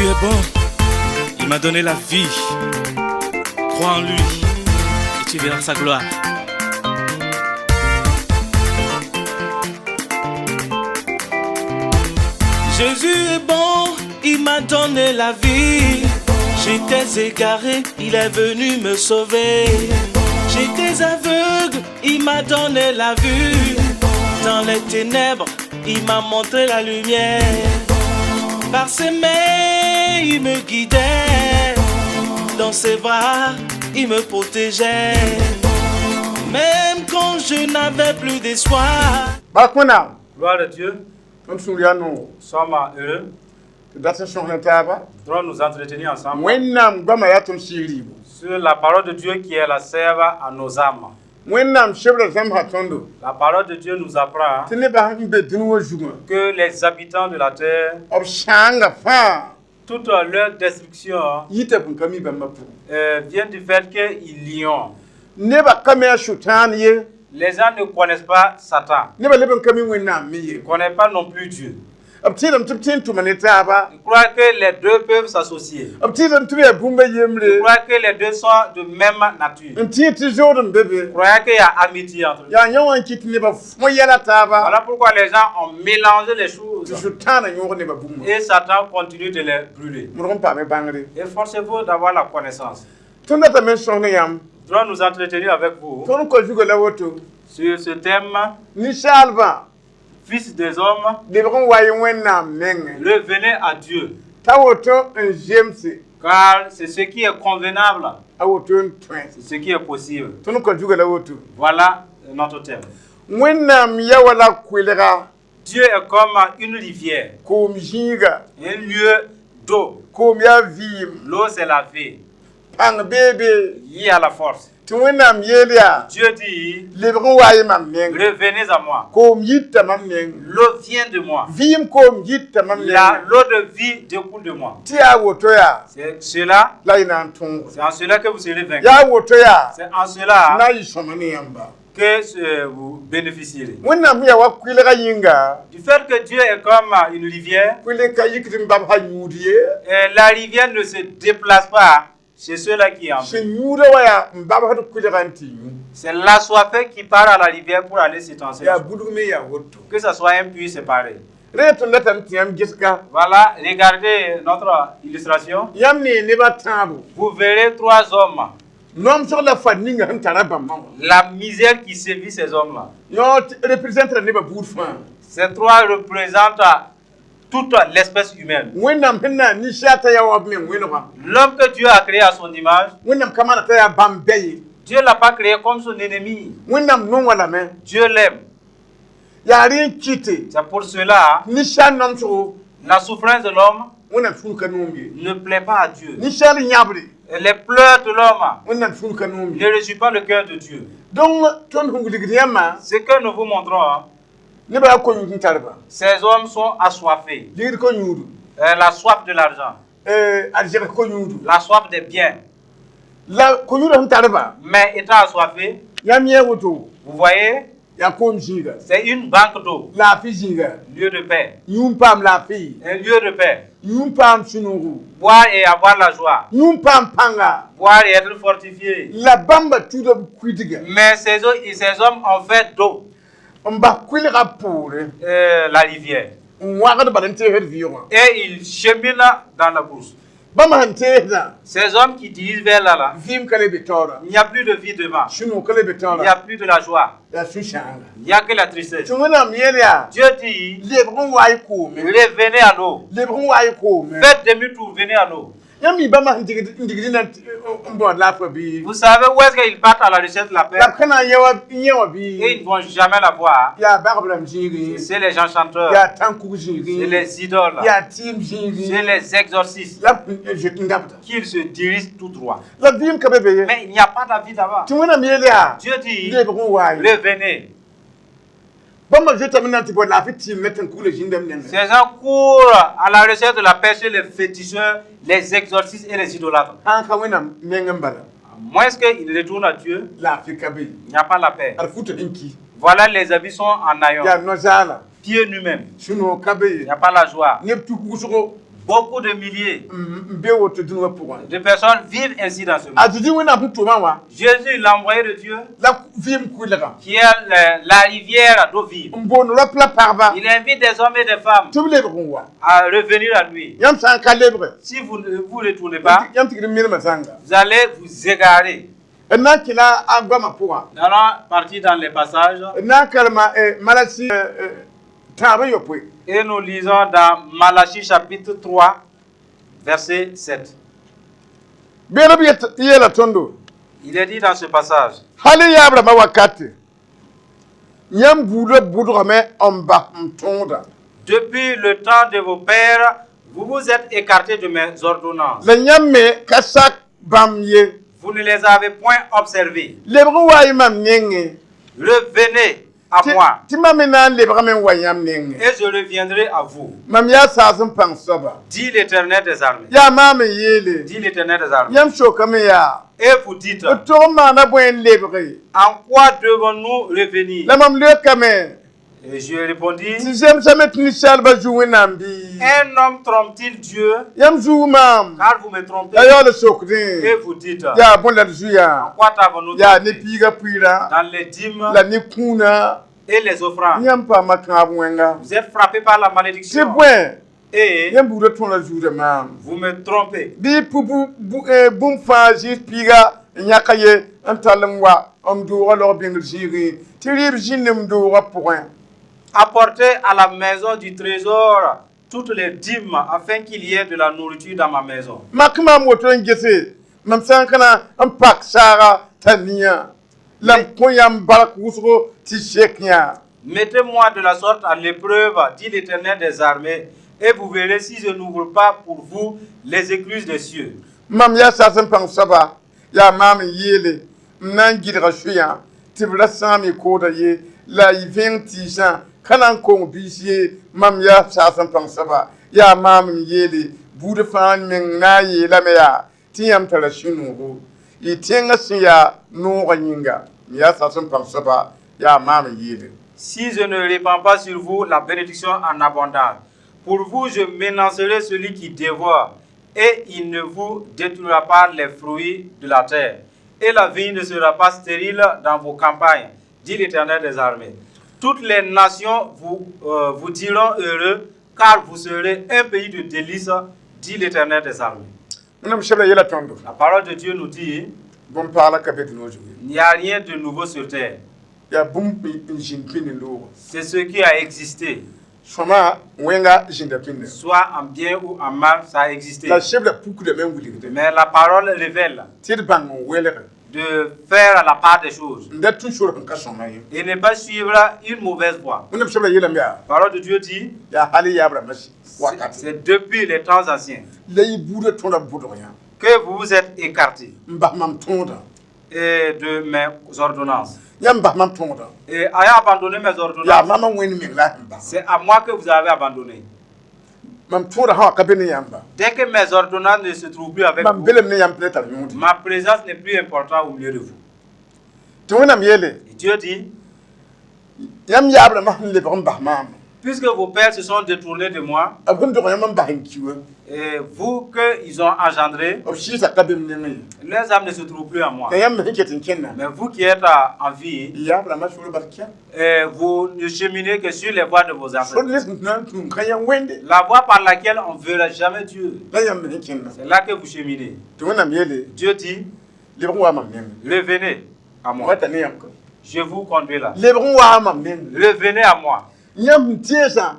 Est bon. Il m'a donné la vie. Crois en lui et tu verras sa gloire. Jésus est bon, il m'a donné la vie. J'étais égaré, il est venu me sauver. J'étais aveugle, il m'a donné la vue. Dans les ténèbres, il m'a montré la lumière. Par ses mains, il me guidait. Dans ses bras, il me protégeait. Même quand je n'avais plus d'espoir. Bark Wẽnnaam. Gloire à Dieu. Tõnd sũur yaa noog. Sommes heureux. Tɩ dat n sõs ne taaba. Nous allons nous entretenir ensemble Wẽnnaam goamã yaa tõnd sɩɩg rɩɩbo. Sur la parole de Dieu qui est la sève à nos âmes. Wẽnnaam sebrã zãmsa tõndo. La parole de Dieu nous apprend Tɩ nebã sẽn be dũni wã zugã. Que les habitants de la terre, B sãanga fãa. Toute leur destruction Yita bũn ka mi bãmbã pʋgẽ. Vient du fait qu'ils l'ignorent. Nebã ka me a Sʋtãan ye. Les gens ne connaissent pas Satan, Nebã leb n ka mi Wẽnnaam me ye. Ne connaissent pas non plus Dieu. B tẽedame tɩ b tõe n tʋma ne taaba. Ils croient que les deux peuvent s'associer. B tẽedame tɩ b yaa bũmb a yembre. Ils croient que les deux sont de même nature. N tẽed tɩ zood n be be. Ils croient qu'il y a amitié entre eux. Yaa yã wã n kɩt nebã fõ yɛla taaba. Voilà pourquoi les gens ont mélangé les choses. Tɩ Sʋtãanã yõog nebã bũmba. Et Satan continue de les brûler. Modg n paame bãngre. Efforcez-vous d'avoir la connaissance. Tõnd datame n sõs ne yãmb. Nous allons nous entretenir avec vous Tõnd kɔ zugã la woto. Sur ce thème, Ninsaalbã. Fils des hommes, Lebg n wa yẽ Wẽnnaam mengẽ. Revenez à Dieu. T'a woto n zemse. Car c'est ce qui est convenable, A woto n tõe. C'est ce qui est possible. Tõnd kɔ zugã la woto. Voilà notre thème. Wẽnnaam ya wala koelga. Dieu est comme une rivière, Koom zĩiga. Un lieu d'eau. Koom yaa vɩɩm. L'eau, c'est la vie. Pãng beebe. Il y a la force. Tɩ Wẽnnaam yeel yaa. Dieu dit, Lebg n wa yẽ mam meng. Revenez à moi. Koom yita mam meng. L'eau vient de moi. Vɩɩm koom yita mam meng. L'eau de vie découle de moi. Tɩ yaa woto yaa. C'est cela, La y na n tõog. C'est en cela que vous serez vaincus. Yaa woto yaa. C'est en cela Na n yɩ sõma ne yãmba. Que vous bénéficierez. Wẽnnaam sẽn yaa wa kʋɩlgã yĩnga. Du fait que Dieu est comme une rivière, Kʋɩl ka yikd n babsã yũud ye. Et la rivière ne se déplace pas chez ceux-là qui en Sẽn yũudã wa yaa n babsd kʋɩlgã n tɩ yũ. C'est l'assoiffé qui part à la rivière pour aller s'étancher. Yaa bulg me yaa woto. Que ce soit un puits séparé. Rẽ tõnd datame tɩ yãmb gesga. Voilà, regardez notre illustration. Yãmb ne nebã tãabo. Vous verrez trois hommes. Nomsg la fad ninga sẽn tara bãmbã wã. La misère qui sévit ces hommes-là. Yõ représente nebã buud fãa. Ces trois représentent toute l'espèce humaine. Wẽnnaam sẽn na n ninsaal t'a yaa wa b meng wẽnega. L'homme que Dieu a créé à son image, Wẽnnaam ka maana t'a yaa bãmb bɛ ye. Dieu ne l'a pas créé comme son ennemi. Wẽnnaam nonga lame. Dieu l'aime. Yaa rẽ n kɩte. C'est pour cela, Ninsaal nomsgo. La souffrance de l'homme Wẽnnaam sũur ka noom ye. Ne plaît pas à Dieu. Ninsaal yãbre. Et les pleurs de l'homme Wẽnnaam sũur ka noom ye. Ne réjouissent pas le cœur de Dieu. Donc tõnd sẽn wilgd yãmbã. Ce que nous vous montrons, hein, Nebã yaa ko-yũud n tar ba. Ces hommes sont assoiffés. Ligd ko-yũudu. La soif de l'argent, Arzɛgs ko-yũudu. La soif des biens. La ko-yũudã sẽn tar ba. Mais étant assoiffé, Yãmb yẽ woto. Vous voyez, Yaa koom zĩiga. C'est une banque d'eau, Laafɩ zĩiga. Lieu de paix, Yũ n paam laafɩ. Un lieu de paix. Yũ n paam sũ-noogo. Boire et avoir la joie, Yũ n paam pãnga. Boire et être fortifié. La bãmba tuuda b kuidga. Mais ces hommes ont fait d'eau N bas kʋɩlgã poore. La rivière. N wagd bala n teesd vɩʋgã. Et ils cheminent dans la brousse. Bãmba sẽn teesdã. Ces hommes qui dirigent vers là, là, Vɩɩm ka le be taoora. Il n'y a plus de vie devant. Sũ-noog ka le be Il n'y a taoora. Plus de la joie. Yaa sũ-sãanga. Il n'y a que la tristesse. Tɩ Wẽnnaam yeel yaa. Dieu dit, Lebg n wa y koome. Revenez à l'eau. Lebg n wa y koome. Faites demi-tour, venez à l'eau. Yãmb mi bãmba sẽn digd n digd na n bõod laafã bɩ. Vous savez où est-ce qu'ils partent à la recherche de la paix? La b ka na n yẽ wã Et bɩ. Ils ne vont jamais la voir. Yaa bagb rãmb zĩigẽ. C'est les gens chanteurs, Yaa tãn-kug c'est zĩigẽ. Les idoles, Yaa tɩɩm zĩigẽ. C'est les exorcistes La b zoet n dabda. Qu'ils se dirigent tout droit. La vɩɩm ka be be ye. Mais il n'y a pas d'avis là-bas. Tɩ Wẽnnaam yeel yaa. Dieu dit, Lebg n wa ye. Revenez. Bãmba zoetame na n tɩ bao laafɩ tɩɩm ne tẽn-kugla zĩndame nengẽ. Ces gens courent à la recherche de la paix chez les féticheurs, les exorcistes et les idolâtres. Sã n ka Wẽnnaam meng n bala. À moins qu'ils retournent à Dieu, Laafɩ ka be. Il n'y a pas la paix. Ad futa sẽn ki. Voilà, les habits sont en haillons. Yaa no-zaala. Pieds nus même. Sũ-noog ka be. Il n'y a pas la joie. Neb tuk wʋsgo. Beaucoup de milliers n be woto dũni wã pʋgã. De personnes vivent ainsi dans ce monde. A Zeezi Wẽnnaam sẽn tʋmã wã Jésus, l'envoyé de Dieu, la vɩɩm kʋɩlgã qui est la rivière d'eau vive, n boond rap la pagba il invite des hommes et des femmes tɩ b lebg n wa. À revenir à lui. Yãmb sã n ka lebge, Si vous ne vous retournez pas, yãmb tigr n mirmã zãnga. Vous allez vous égarer. D na n kẽla a goamã pʋgã. Nous allons partir dans les passages D na n karema Malasi 3 yopoe. Et nous lisons dans Malachie chapitre 3, verset 7. Beelb yeela tõndo. Il est dit dans ce passage, Hal y yaab rãmbã wakate, yãmb buudã bʋdgame n bas m tõoda. Depuis le temps de vos pères, vous vous êtes écartés de mes ordonnances. La yãmb me ka sak bãmb ye. Vous ne les avez point observées. Lebg n wa y mam nengẽ. Revenez à moi Tɩ mam me na n lebgame n wa yãmb nengẽ. Et je reviendrai à vous, Mam yaa saas n pãng soaba. Dit l'Éternel des armées. Yaa maam n yeele. Dit l'Éternel des armées. Yãmb sokame yaa. Et vous dites, D tog n maana bõe n lebge? En quoi devons-nous revenir? La mam leokame. Et je répondis, Tɩ zemsame tɩ ninsaalbã zu Wẽnnaam bɩ? Un homme trompe-t-il Dieu? Yãmb zuu maam. Car vous me trompez. La yaool sokdẽ. Et vous dites, en Yaa bõe la d zu yaa? Quoi t'avons-nous Yaa ne trompé? piigã pʋɩɩrã Dans les dîmes la ne kũunã. Et les offrandes. Yãmb paama kãab wẽnga. Vous êtes frappés par la Tɩ malédiction. bõe Et yãmb buudã tõra zuuda maam. Vous me trompez. Bɩ pʋ bũmb fãa zɩɩs piiga n yãka ye n tall n wa m doogã log bĩngr zĩigẽ tɩ rɩɩb zĩnd m doogã pʋgẽ. Apportez à la maison du trésor toutes les dîmes afin qu'il y ait de la nourriture dans ma maison. Mak maam woto n gese mam sã n ka na n pak saaga t'a nia la m kõ yãmb bark wʋsgo tɩ sek yã. Mettez-moi de la sorte à l'épreuve, dit l'Éternel des armées, et vous verrez si je n'ouvre pas pour vous les écluses des cieux. Mam yaa saas n pãng soaba yaa maam n yeele m na n gɩdga soyã tɩ b ra sãam y kooda ye la y vẽng tɩɩsã ka na n kong biis ye. Mam yaa saas n pãng soaba yaa maam n yeele buud fãa meng na n yeelame yaa tɩ yãmb tara sũ-noogo y tẽngã sẽn yaa noogã yĩnga. M yaa saas n pãng soaba yaa maam n yeele. Si je ne répands pas sur vous la bénédiction en abondance, pour vous je menacerai celui qui dévore, et il ne vous détruira pas les fruits de la terre. Et la vigne ne sera pas stérile dans vos campagnes, dit l'Éternel des armées. Toutes les nations vous diront heureux, car vous serez un pays de délices, dit l'Éternel des armées. Wẽnnaam sebra yeela tõndo. La parole de Dieu nous dit, Bõn-paala ka be dũniyã zugu. Il n'y a rien de nouveau sur terre. Yaa bũmb n zĩnd pĩnd n loogo. C'est ce qui a existé. Sõma wẽnga zĩnda pĩnda. Soit en bien ou en mal, ça a existé. La sebra pukdame n wilgde. Mais la parole révèle tɩ d bãng n welge. De faire la part des choses N da tũ sor sẽn ka sõma ye. Et ne pas suivre une mauvaise voie. Wẽnnaam sebra yeelame yaa. La parole de Dieu dit, Yaa hal yaab rãmbã wakat. C'est depuis les temps anciens La y buudã tõda bʋdg yã. Que vous vous êtes écartés N bas mam tõodã. Et de mes ordonnances. Yãmb bas mam tõodã. Et ayant abandonné mes Yaa ordonnances, mam n wẽnd meng la sẽn bas. C'est à moi que vous avez abandonné. Mam tõodã sã wa ka be ne yãmba. Dès que mes ordonnances ne se trouvent plus avec Mam vous, belem ne yãmb tɩ tar yõode. Ma présence n'est plus importante au milieu de vous. Tɩ Wẽnnaam yeele. Et Dieu dit, Yãmb yaab rãmbã sẽn lebg n bas maam. Puisque vos pères se sont détournés de moi, B sẽn dog yãmb n bas n ki wã. Et vous qu'ils ont engendré, B sɩɩsã ka be m nengẽ ye. Leurs âmes ne se trouvent plus en moi. La yãmb me sẽn ket n kẽnna. Mais vous qui êtes en vie, Yaab rãmbã sor bal kɛ. Et vous ne cheminez que sur les voies de vos Sor ancêtres. ne sẽn na n tũum ka yã wẽnde. La voie par laquelle on ne verra jamais Dieu. La yãmb me sẽn kẽnna. C'est là que vous cheminez. Tɩ Wẽnnaam yeele. Dieu dit, Lebg n wa mam nengẽ. Revenez à moi. Wata ne yãmb ka. Je vous conduis là. Lebg n waa mam nengẽ. Revenez à moi. Yãmb sẽn tẽesã.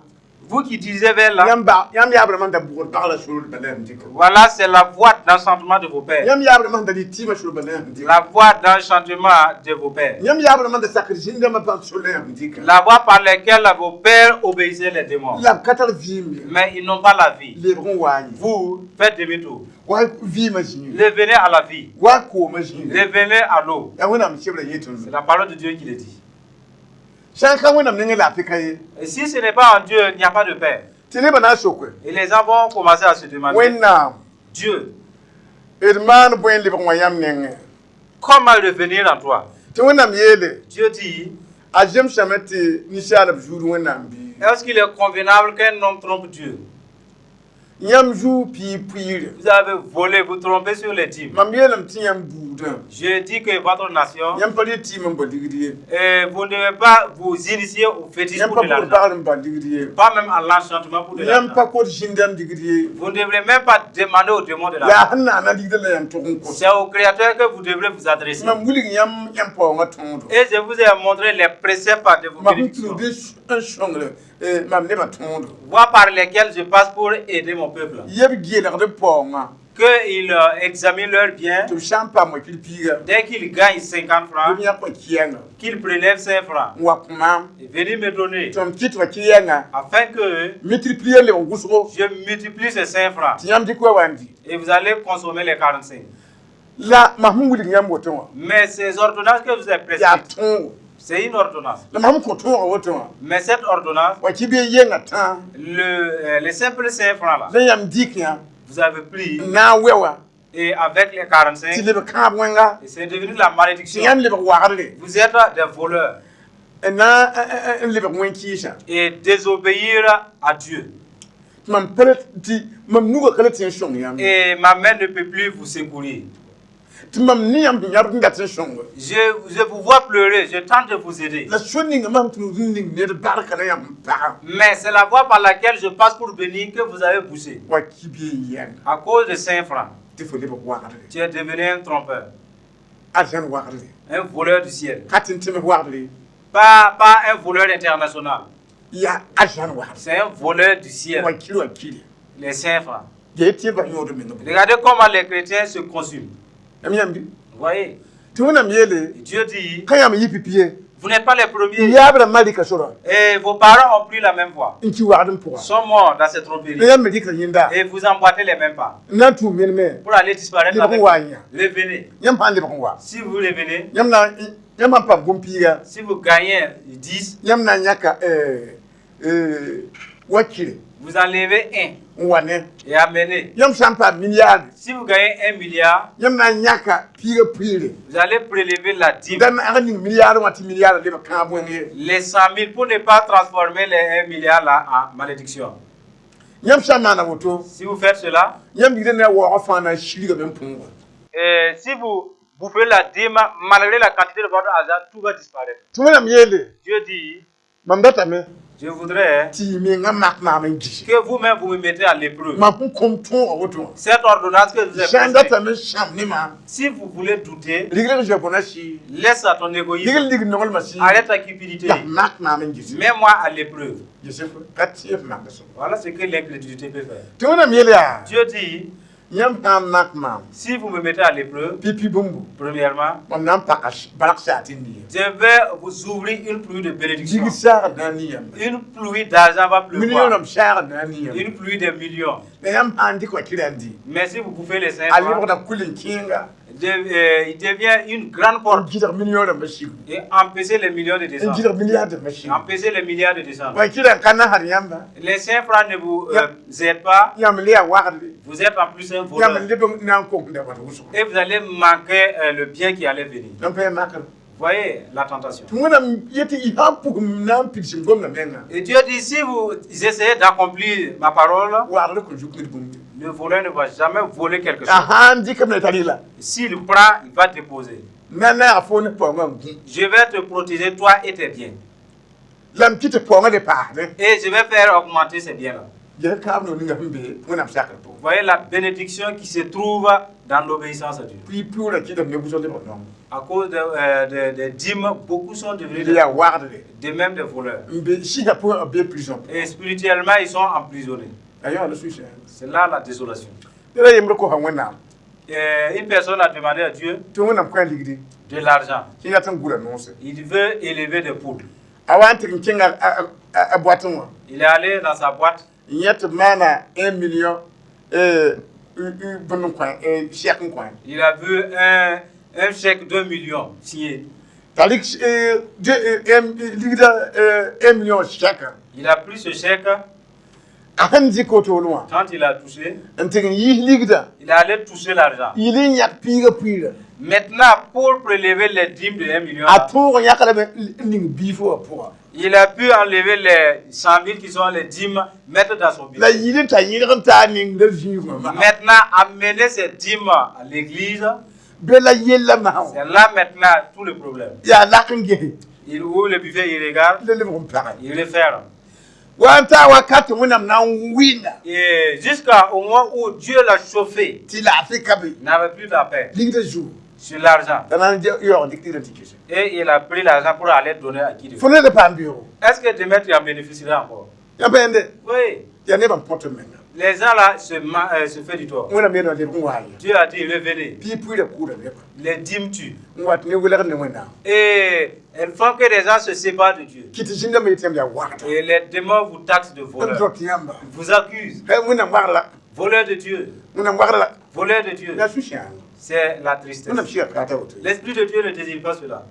Vous qui disiez vers là, Yãmb ba yãmb yaab rãmbã da bʋgd pagla sor bala yãmb dɩka. Voilà, c'est la voie d'enchantement de vos pères. Yãmb yaab rãmbã sẽn da dɩ tɩɩmã sor bala yãmb dɩka. La voie d'enchantement de vos pères. Yãmb yaab rãmbã da sakd zĩn-dãmbã pag sor la yãmb dɩka. La voie par laquelle vos pères obéissaient les démons. La b ka tar vɩɩm ye. Mais ils n'ont pas la vie. Lebg n waa yẽ. Vous faites demi-tour. Wa vɩɩmã zĩig. Revenez à la vie. Wa koomã zĩig. Revenez à l'eau. Yaa Wẽnnaam sebra yẽ tõndo. C'est la parole de Dieu qui le dit. Sã n ka Wẽnnaam nengẽ laafɩ ka ye. Et si ce n'est pas en Dieu, il n'y a pas de paix. Tɩ nebã na n soke. Et les gens vont commencer à se demander, Wẽnnaam. Dieu, D maan bõe n lebg n wa yãmb nengẽ? Comment revenir en toi? Tɩ Wẽnnaam yeele. Dieu dit, A zemsame tɩ ninsaalb zuud Wẽnnaam bɩ? Est-ce qu'il est convenable qu'un homme trompe Dieu? Yãmb zuu piig pʋɩɩre. Vous avez volé, vous trompez sur les dîmes. Mam yeelame tɩ yãmb buudã. Je dis que votre nation, Yãmb pa rɩ tɩɩm n bao ligd ye. Et vous ne devez pas vous initier au fétiche Yãmb pour pa de kot l'argent. bagr n bao ligd ye. Pas même à l'enchantement pour de Yãmb l'argent. pa kot zĩndãmb ligd ye. Vous ne devrez même pas demander au démon de Yaa l'argent. sẽn naana ligdã la yãmb tʋg n kos. C'est au Créateur que vous devrez vous adresser. Mam wilg yãmb yãmb paoongã tõodo. Et je vous ai montré les préceptes de vos Mam sẽn bénédictions. tudg n sõngre mam nebã tõodo. Voies par lesquelles je passe pour aider mon peuple. Yeb geelgd b paoongã. Qu'ils examinent leurs biens. Tɩ b sã n paam wakil piiga. Dès qu'ils gagnent 50 francs, B yãk wa kɩyɛnga. Qu'ils prélèvent 5 francs. N wa kõ maam. Et venez me donner. Tɩ mam kɩt wa kɩyɛnga. Afin que Multiplier lebg wʋsgo. Je multiplie ces 5 francs. Tɩ yãmb dɩk wa wa n dɩ. Et vous allez consommer les 45. La mam sẽn wilg yãmb woto wã. Mais ces ordonnances que vous avez Yaa prescrites, tõogo. C'est une ordonnance. La mam sẽn kõ tõogã woto wã. Mais cette ordonnance, Wa kɩ bɩ yenga tãa. Les simples 5 francs là, La yãmb dɩk yã. Vous avez pris N na n wɛ wa. Et avec les 45, Tɩ lebg kãab wẽnga. Et c'est devenu la malédiction. Tɩ yãmb lebg wagre. Vous êtes des voleurs N na n lebg wẽn-kɩɩsã. Et désobéir à Dieu. Tɩ mam pa tɩ mam nugã ka le tɩ n sõng yãmb. Et ma main ne peut plus vous secourir. Tɩ mam ne yãmb sẽn yãbd n dat n sõngo. Je vous vois pleurer, je tente de vous aider. La so ninga mam tũud n ning ned barka la yãmb n pagã. Mais c'est la voie par laquelle je passe pour bénir que vous avez poussé. Wa kɩ bɩ n yɛnga. À cause de 5 francs, Tɩ fo lebg wagre. Tu es devenu un trompeur, Arzãn wagre. Un voleur du ciel. Ka tɩ n tẽms wagre. Pas un voleur international, Yaa arzãn wagre. C'est un voleur du ciel. Wa kɩr wa kɩre. Les 5 francs. Gee tɩ b yõod meng. Regardez comment les chrétiens se consument. Yãmb yãmb bɩ. Vous voyez, Tɩ Wẽnnaam yeele. Dieu dit, Ka yãmb yɩ pipi ye. Vous n'êtes pas les premiers. Yaab rãmbã rɩka sorã. Et vos parents ont pris la même voie. N kɩ wagd n pʋga. Sont morts dans cette tromperie. La yãmb me rɩkra yẽnda. Et vous emboîtez les mêmes pas. N na n tũu meneme. Pour aller disparaître Lebg avec n wa n yã. Revenez. Yãmb sã n lebg n wa. Si vous revenez, Yãmb na yãmb sãn paam bũmb-piiga. Si vous gagnez 10, Yãmb na n yãka wakire. Vous enlevez 1 N wa ne. Et amenez. Yãmb sã n paam milliard. Si vous gagnez 1 milliard, Yãmb na n yãka piiga pʋɩɩre. Vous allez prélever la dîme. Da nag ning milliard wã tɩ milliard lebg kãab wẽng ye. Les 100 000 pour ne pas transformer les 1 milliard là en malédiction. Yãmb sã n maana woto. Si vous faites cela, Yãmb ligdã ne a waoogã fãa na n silgame n põoga. Et si vous bouffez la dîme, malgré la quantité de votre argent, tout va disparaître. Tɩ Wẽnnaam yeele. Dieu dit, Mam datame. Je voudrais Tɩ y menga mak maam n gɩse. Que vous-même vous me mettez à l'épreuve. Mam sẽn kõm tõogã woto wã. Cette ordonnance que vous avez Sã n prescrite, datame sãam ne maam. Si vous voulez douter, Rigl Japona sɩ. Laisse à ton égoïsme, Rigl lig nonglmã sɩ. Arrête ta cupidité, La mak maam n gɩse. Mets-moi à l'épreuve. Gese fo ka tẽeb makd sõma. Voilà ce que l'incrédulité peut faire. Tɩ Wẽnnaam yeel yaa. Dieu dit, Yãmb sã n mak maam. Si vous me mettez à l'épreuve, Pipi bũmbu. Premièrement, Mam na n paka bark saat n nia. Je vais vous ouvrir une pluie de bénédiction. Zig saagd na n ni yãmba. Une pluie d'argent va Million pleuvoir. rãmb saagd na n ni yãmba. Une pluie de millions. La yãmb sã n dɩk wa kɩra n dɩ. Mais si vous bouffez les 5 A francs, lebgda kul n kẽenga. Il devient une grande N porte gɩdg million rãmbã sigu. Et empêcher les millions de N descendre. gɩdg milliard rãmbã sigu. Empêcher les milliards de descendre. Wa kɩra n ka nasd yãmba. Les 5 francs ne vous aident pas. Yãmb le yaa wagdre. Vous êtes en plus un Yãmb voleur. leb n na n kong da wat wʋsgo. Et vous allez manquer le bien qui allait venir. Yãmb pa yaa makr. Voyez la tentation. Tɩ Wẽnnaam yetɩ y sã n pugum na n pids n gomdã menga. Et Dieu dit, si vous essayez d'accomplir ma parole, Wagdr kõn zuk ned bũmb ye. Le voleur ne va jamais voler quelque chose. A sã n dɩkame la tari la. S'il prend, il va déposer. Na n naag fo ne paoongã n gũ. Je vais te protéger, toi et tes biens. La m kɩ tɩ paoongã le paasdẽ. Et je vais faire augmenter ces biens-là. Yaa kãab no ninga sẽn be Wẽnnaam sakr pʋgẽ. Voyez la bénédiction qui se trouve dans l'obéissance à Dieu. Pʋɩ pʋʋrã kɩdame ne wʋsg lebg nong. À cause des dîmes, beaucoup sont devenus Le yaa wagdre. de même des voleurs. N be sɩsã pʋgẽ b be prison. Et spirituellement, ils sont emprisonnés. A yã la sũ-sã. C'est là la désolation. Ned a yembr kosa Wẽnnaam. Une personne a demandé à Dieu Tɩ Wẽnnaam kõ a ligdi. De l'argent. Tɩ yat n gura noose. Il veut élever des poules. A wa n tɩg n kẽnga a boatẽ wã. Il est allé dans sa boîte. N yẽ tɩ b maana 1 million bũmb n kõ chèque n kõ. Il a vu un chèque d'1 million signé. T'a rɩk ligdã 1 million chèque. Il a pris ce chèque. A sẽn dɩk woto wã. Quand il a touché, N tɩg n yiis ligdã. Il est allé toucher l'argent. Yɩl n yãk piigã pʋɩɩrã. Maintenant, pour prélever les dîmes de 1 million, A là, tõog yãk lame n ning biif wã pʋga. Il a pu enlever les 100 000 qui sont les dîmes, mettre dans son La buffet. yɩl n t'a yẽlg n taa ningda zĩigã maa. Maintenant, amener ces dîmes à l'église, Be la yella maa c'est là maintenant tout le problème. Yaa lak n gese. Il ouvre le buffet, il regarde, La lebg n pagẽ. Il referme. Wa n taa wakat tɩ Wẽnnaam na n wɩnda. Et jusqu'au moment où Dieu l'a chauffé, Tɩ laafɩ ka be. Il n'avait plus la paix Ligdã zugu. Sur l'argent. T'a na n yaoog n dɩk tɩ tɩ kese. Et il a pris l'argent pour aller donner à qui de. Fo ne le paam beoogo. Est-ce que demain tu en bénéficieras encore? Yã bẽende. Oui. Yaa nebã n põt m menga. Les gens là se font du tort. Wẽnnaam yeelame lebg n waa ye. Dieu a dit: revenez. Tɩ y pʋɩɩra kʋʋda nebã. Les dîmes tuent. N wat ne welg ne Wẽnnaam. Et elles font que les gens se séparent de Dieu. Kɩ tɩ zĩndãmbã yetɩ yãmb yaa wagda. Et les démons vous taxent de B voleurs. dõt yãmba. Ils vous accusent. Wẽnnaam wagd la. Voleur de Dieu. Wẽnnaam wagd la. Voleur de Dieu. Yaa sũ-sãoong. C'est la tristesse. Wẽnnaam sɩɩga ka ta woto. L'Esprit de Dieu ne désire pas cela.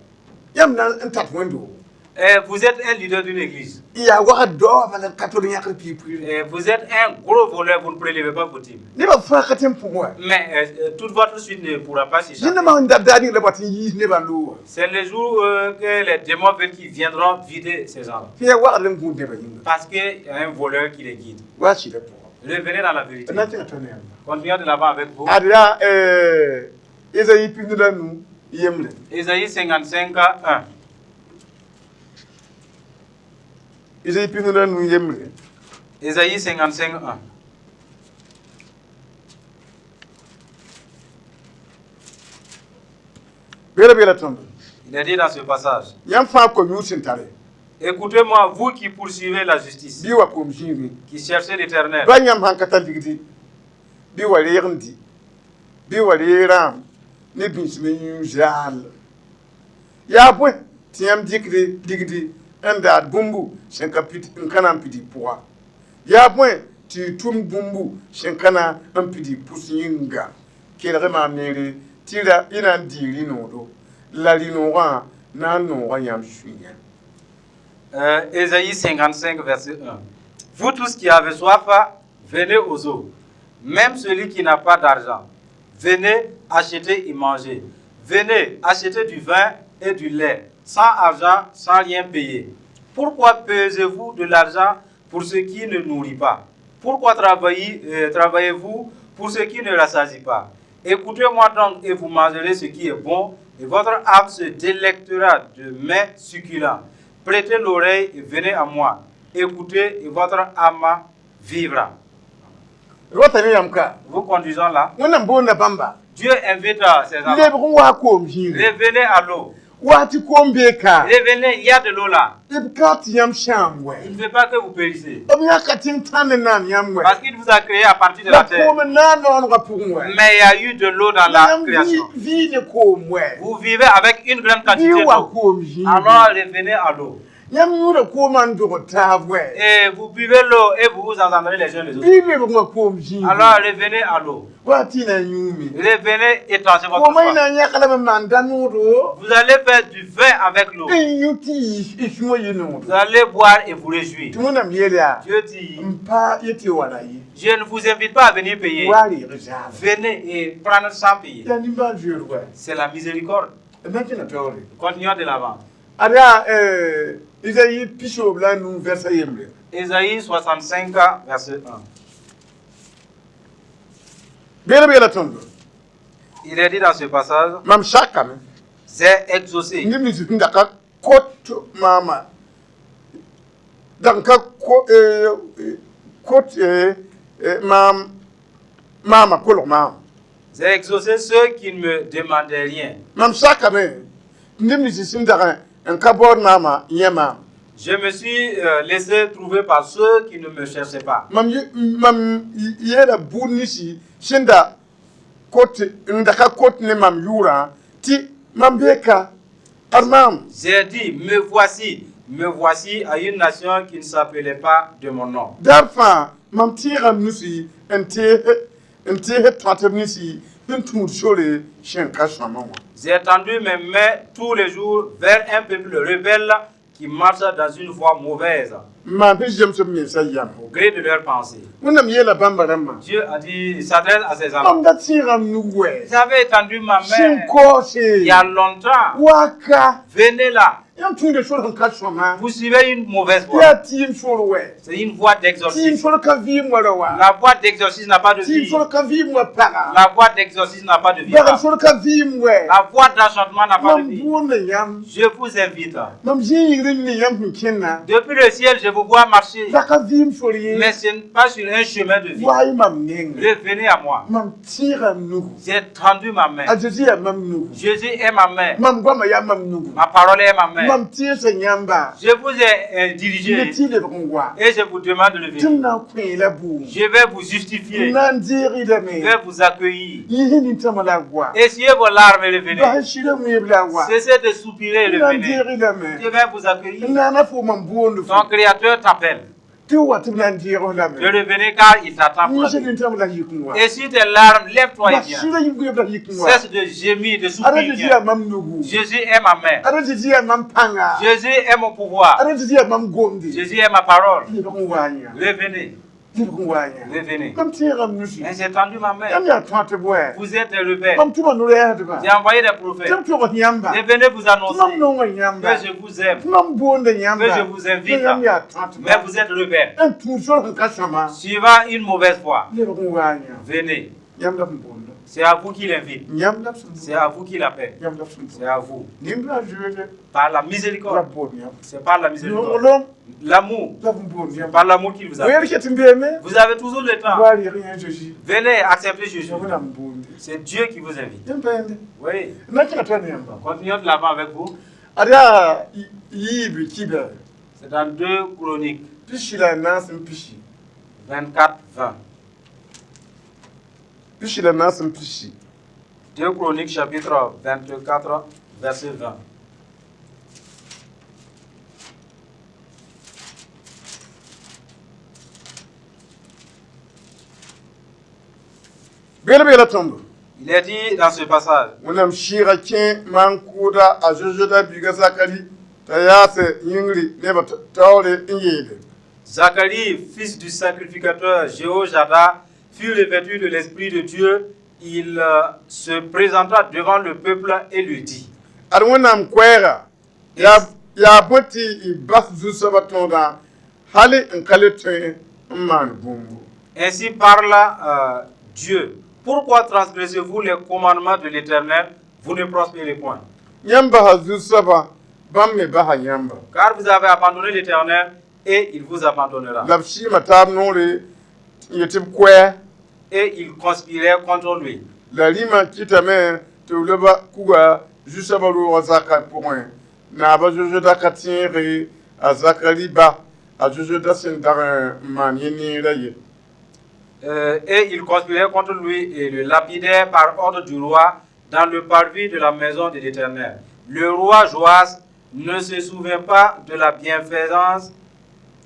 Yãmb na n tat wẽnd-doogo. Et vous êtes un leader d'une église. N yaa wagd daoã bala n ka tol yãkd pii pʋɩɩre. Et vous êtes un gros voleur, vous ne prélevez pas vos dîmes. Nebã fãa ka tẽ n pʋgẽ wã. Mais toute votre suite ne pourra pas s'échapper. Zĩndãmbã sẽn dat daar ning la wat n yiis nebã loogã. C'est le jour que les démons veulent qu'ils viendront vider ces gens-là. Tɩ yaa wagd n gũud nebã yĩnga. Parce qu'il y a un voleur qui les guide. Wa sɩdã pʋgã. Revenez dans la vérité. B na n tẽnga tõnd yãmba. Continuons de l'avant avec vous. Ad yaa Ezayi 55 yembre. Ésaïe 55, 1. Ezayi 45 yembre. Ésaïe 55, 1. Beela beela tõndo. Il est dit dans ce passage: Yãmb fãa kom-yʋʋd sẽn tare. Écoutez-moi, vous qui poursuivez la justice, Bɩ wa koom zĩigẽ. Qui cherchez l'Éternel. Ba yãmb sãn ka tar ligdi bɩ wa reeg n dɩ bɩ wa reeg rãam ne bĩsem n yũ zaal yaa bõe tɩ yãmb dɩkd ligdi n daad bũmbu sẽn ka pid n ka na n pid y pʋga yaa bõe tɩ y tʋm bũmbu sẽn ka na n pid y pʋs yĩnga kelg maam neere tɩ ra y na n dii rĩ-noodo la rĩ-noogã na n nooga yãmb sũyã. Ésaïe 55, verset 1. Vous tous qui avez soif, venez aux eaux. Même celui qui n'a pas d'argent, venez acheter et manger. Venez acheter du vin et du lait, sans argent, sans rien payer. Pourquoi pesez-vous de l'argent pour ce qui ne nourrit pas? Pourquoi travaillez-vous pour ce qui ne rassasie pas? Écoutez-moi donc et vous mangerez ce qui est bon, et votre âme se délectera de mets succulents. Prêtez l'oreille et venez à moi. Écoutez et votre âme vivra. Rota ne yãmb ka. Vous conduisons là. Wẽnnaam boonda bãmba. Dieu invite ses enfants. Lebg n waa koom zĩigẽ. Revenez à l'eau. Waa tɩ koom bee ka. Revenez, il y a de l'eau là. B ka tɩ yãmb sãam wɛ. Il ne veut pas que vous périssiez. B yãka tɩ n tãnd n naan yãmb wɛ. Parce qu'il vous a créé à partir de la La terre. koom n na n noonegã pʋgẽ wɛ. Mais il y a eu de l'eau dans la Yãmb création. vɩ ne koom wɛ. Vous vivez avec une grande quantité Bɩ wa d'eau. koom zĩigẽ. Alors revenez à l'eau. Yãmb yũuda koomã n dog taab wɛ. Et vous buvez l'eau et vous vous entendrez les uns les autres. Bɩ lebg wã koom zĩigẽ. Alors revenez à l'eau. Waa tɩ y na n yũume. Revenez étancher votre Koomã y soif. na n yãk lame n maan da-noodo. Vous allez faire du vin avec l'eau. N yũ tɩ y sũwã yɩ noodo. Vous allez boire et vous réjouir. Tɩ Wẽnnaam yeel yaa Dieu dit: n pa yet tɩ wa ra ye. Je ne vous invite pas à venir payer. Waa reeg zaaba. Venez et prendre sans payer. Yaa nimbãan-zoeer wɛ. C'est la miséricorde. B na n kẽna taoore. Continuons de l'avant. Ad yaa Isaïe 65 verset yembre. Ésaïe 65, verset 1. Beela beela tõndo. Il est dit dans ce passage: Mam sakame. J'ai exaucé Neb nins sẽn da ka kot maama dag n ka kot maam maamã kolg maam. J'ai exaucé ceux qui ne me demandaient rien. Mam sakame neb nins sẽn dag n ka baood maamã yẽ maam. Je me suis laissé trouver par ceux qui ne me cherchaient pas. Mam mam yeela buud ninsi sẽn da kot n da ka kot ne mam yʋʋrã tɩ mam bee ka ad maam. J'ai dit: Me voici, me voici à une nation qui ne s'appelait pas de mon nom. Daar fãa mam tẽegame nusi n tees n tees tõatb ninsi sẽn tũud sore sẽn ka sõama wã. J'ai tendu mes mains tous les jours vers un peuple rebelle qui marche dans une voie mauvaise, N maan tɩ zems b mensã yam. Au gré de leurs pensées. Wẽnnaam yeela bãmba rãmbã. Dieu a dit, il s'adresse à ses enfants. Mam da tẽegame nug wɛ. J'avais étendu ma Sẽn main kaoose. Il y a longtemps. Waka. Venez là. Yãmb tũuda sor sẽn ka sõma. Vous suivez une mauvaise voie. Yaa tɩɩm sor wɛ. C'est une voie Tɩɩm d'exorcisme. sor ka vɩɩm wa ra wa. La voie d'exorcisme n'a pas de Tɩɩm vie. sor ka vɩɩm wa paga. La voie d'exorcisme n'a pas de vie. Bagd sor ka vɩɩm wɛ. La voie d'enchantement n'a pas de Mam vie. boonda yãmb. Je vous invite. Mam zĩ yĩngr n ne yãmb sẽn kẽnna. Depuis le ciel, je vous vois marcher. La ka vɩɩm sor ye. Mais ce n'est pas sur un chemin de vie. Wa-y mam nengẽ. Revenez à moi. Mam tẽega m nugu. J'ai tendu ma main. A Zeezi yaa mam nugu. Jésus est ma main. Mam goamã yaa mam nugu. Ma parole est ma main. Mam tẽesa yãmba. Je vous ai dirigé Ne tɩ lebg n wa. et je vous demande de Tɩ m venir. na n kõ la bʋʋm. Je vais vous justifier. N na n deeg-y Je vais vous accueillir. Yis nintãmã la goa. Essuyez vos larmes et revenez. Bas sɩda wẽeb la wa. Cessez de soupirer et N na n revenez. deeg-y lame. Je vais vous accueillir. N naana fo mam boond fo. Ton créateur t'appelle. Tɩ wa tɩ b na n deeg f lame. De revenir car il t'attend pour Yis la vie. nintãmã la yik n wa. Essuie tes larmes, lève-toi et Bas viens. sɩda yik-wẽeb la yik n wa. Cesse de gémir, de Ada soupirer. Zeezi Viens. yaa mam nugu. Jésus est ma main. Ada Zeezi yaa mam pãnga. Jésus est mon pouvoir. Ada Zeezi yaa mam gomde. Jésus est ma parole. Lebg n waa yã. Revenez, Lebg n waa yã. revenez. Mam tẽega m nusi. Et j'ai tendu ma main. Yãmb yaa tõat bʋɛ. Vous êtes des rebelles. Mam tʋma no-rɛɛsdba. J'ai envoyé des Tɩ prophètes. m tog yãmba. Revenez vous Tɩ mam annoncer nonga yãmba. que je vous aime. Tɩ mam boonda yãmba. Que je vous invite. Tɩ yãmb yaa tõat Mais vous êtes rebelles. N tũud sor sẽn ka sõma. Suivant une mauvaise voie. Lebg n waa yã. Venez. Yãmb la b boonda. C'est à vous qu'il invite. Yãmb la b sẽn C'est boonda. à vous qu'il appelle. Yãmb la b sẽn C'est boonda. à vous. Nimbla zoeere Par la la miséricorde. b boond yãmb. C'est par la miséricorde. Nonglem L'amour. la b boond yãmb. Par l'amour qu'il vous Wẽed appelle. ket n beeme. Vous avez toujours le temps. Wa reg yã Zeezi. Venez accepter Jésus. Yaa Wẽnnaam boonde. C'est Dieu qui vous invite. Yãmb pa yẽnde. Oui. Na kẽna tɩ ne yãmba. Continuons de l'avant avec vous. Ad yaa yiib kiba C'est dans 2 Chroniques 44 n pisi. 24, 20. 44 n pisi. 2 Chroniques chapitre 24, verset 20. Beelb yeela tõndo. Il est dit dans ce passage, Wẽnnaam sɩɩga kẽ maan-kʋʋda a Zozoda biiga Zakari t'a yaase yĩngri nebã taoore n yeele. Zacharie, fils du sacrificateur Jéhojada, fut revêtu de l'Esprit de Dieu. Il se présenta devant le peuple et lui dit, Ad Wẽnnaam koɛɛga yaa yaa bõe tɩ y bas zu-soabã tõodã hal n ka le tõe n maan bũmbu. Ainsi parle Dieu. Pourquoi transgressez-vous les commandements de l'Éternel? Vous ne prospérez point. Yãmb basa zu-soabã bãmb me basa yãmba. Car vous avez abandonné l'Éternel et il vous abandonnera. La b sɩɩma taab noore n yet tɩ b koɛɛ Et il conspirait contre lui. la rĩmã kɩtame tɩ b loba kuga zu-soabã roogã zakã pʋgẽ naabã Zozoda ka tẽege a Zakari ba a Zozoda sẽn dag n maan yẽ neerã ye. Et il conspirait contre lui et le lapidait par ordre du roi dans le parvis de la maison de l'Éternel. Le roi Joas ne se souvint pas de la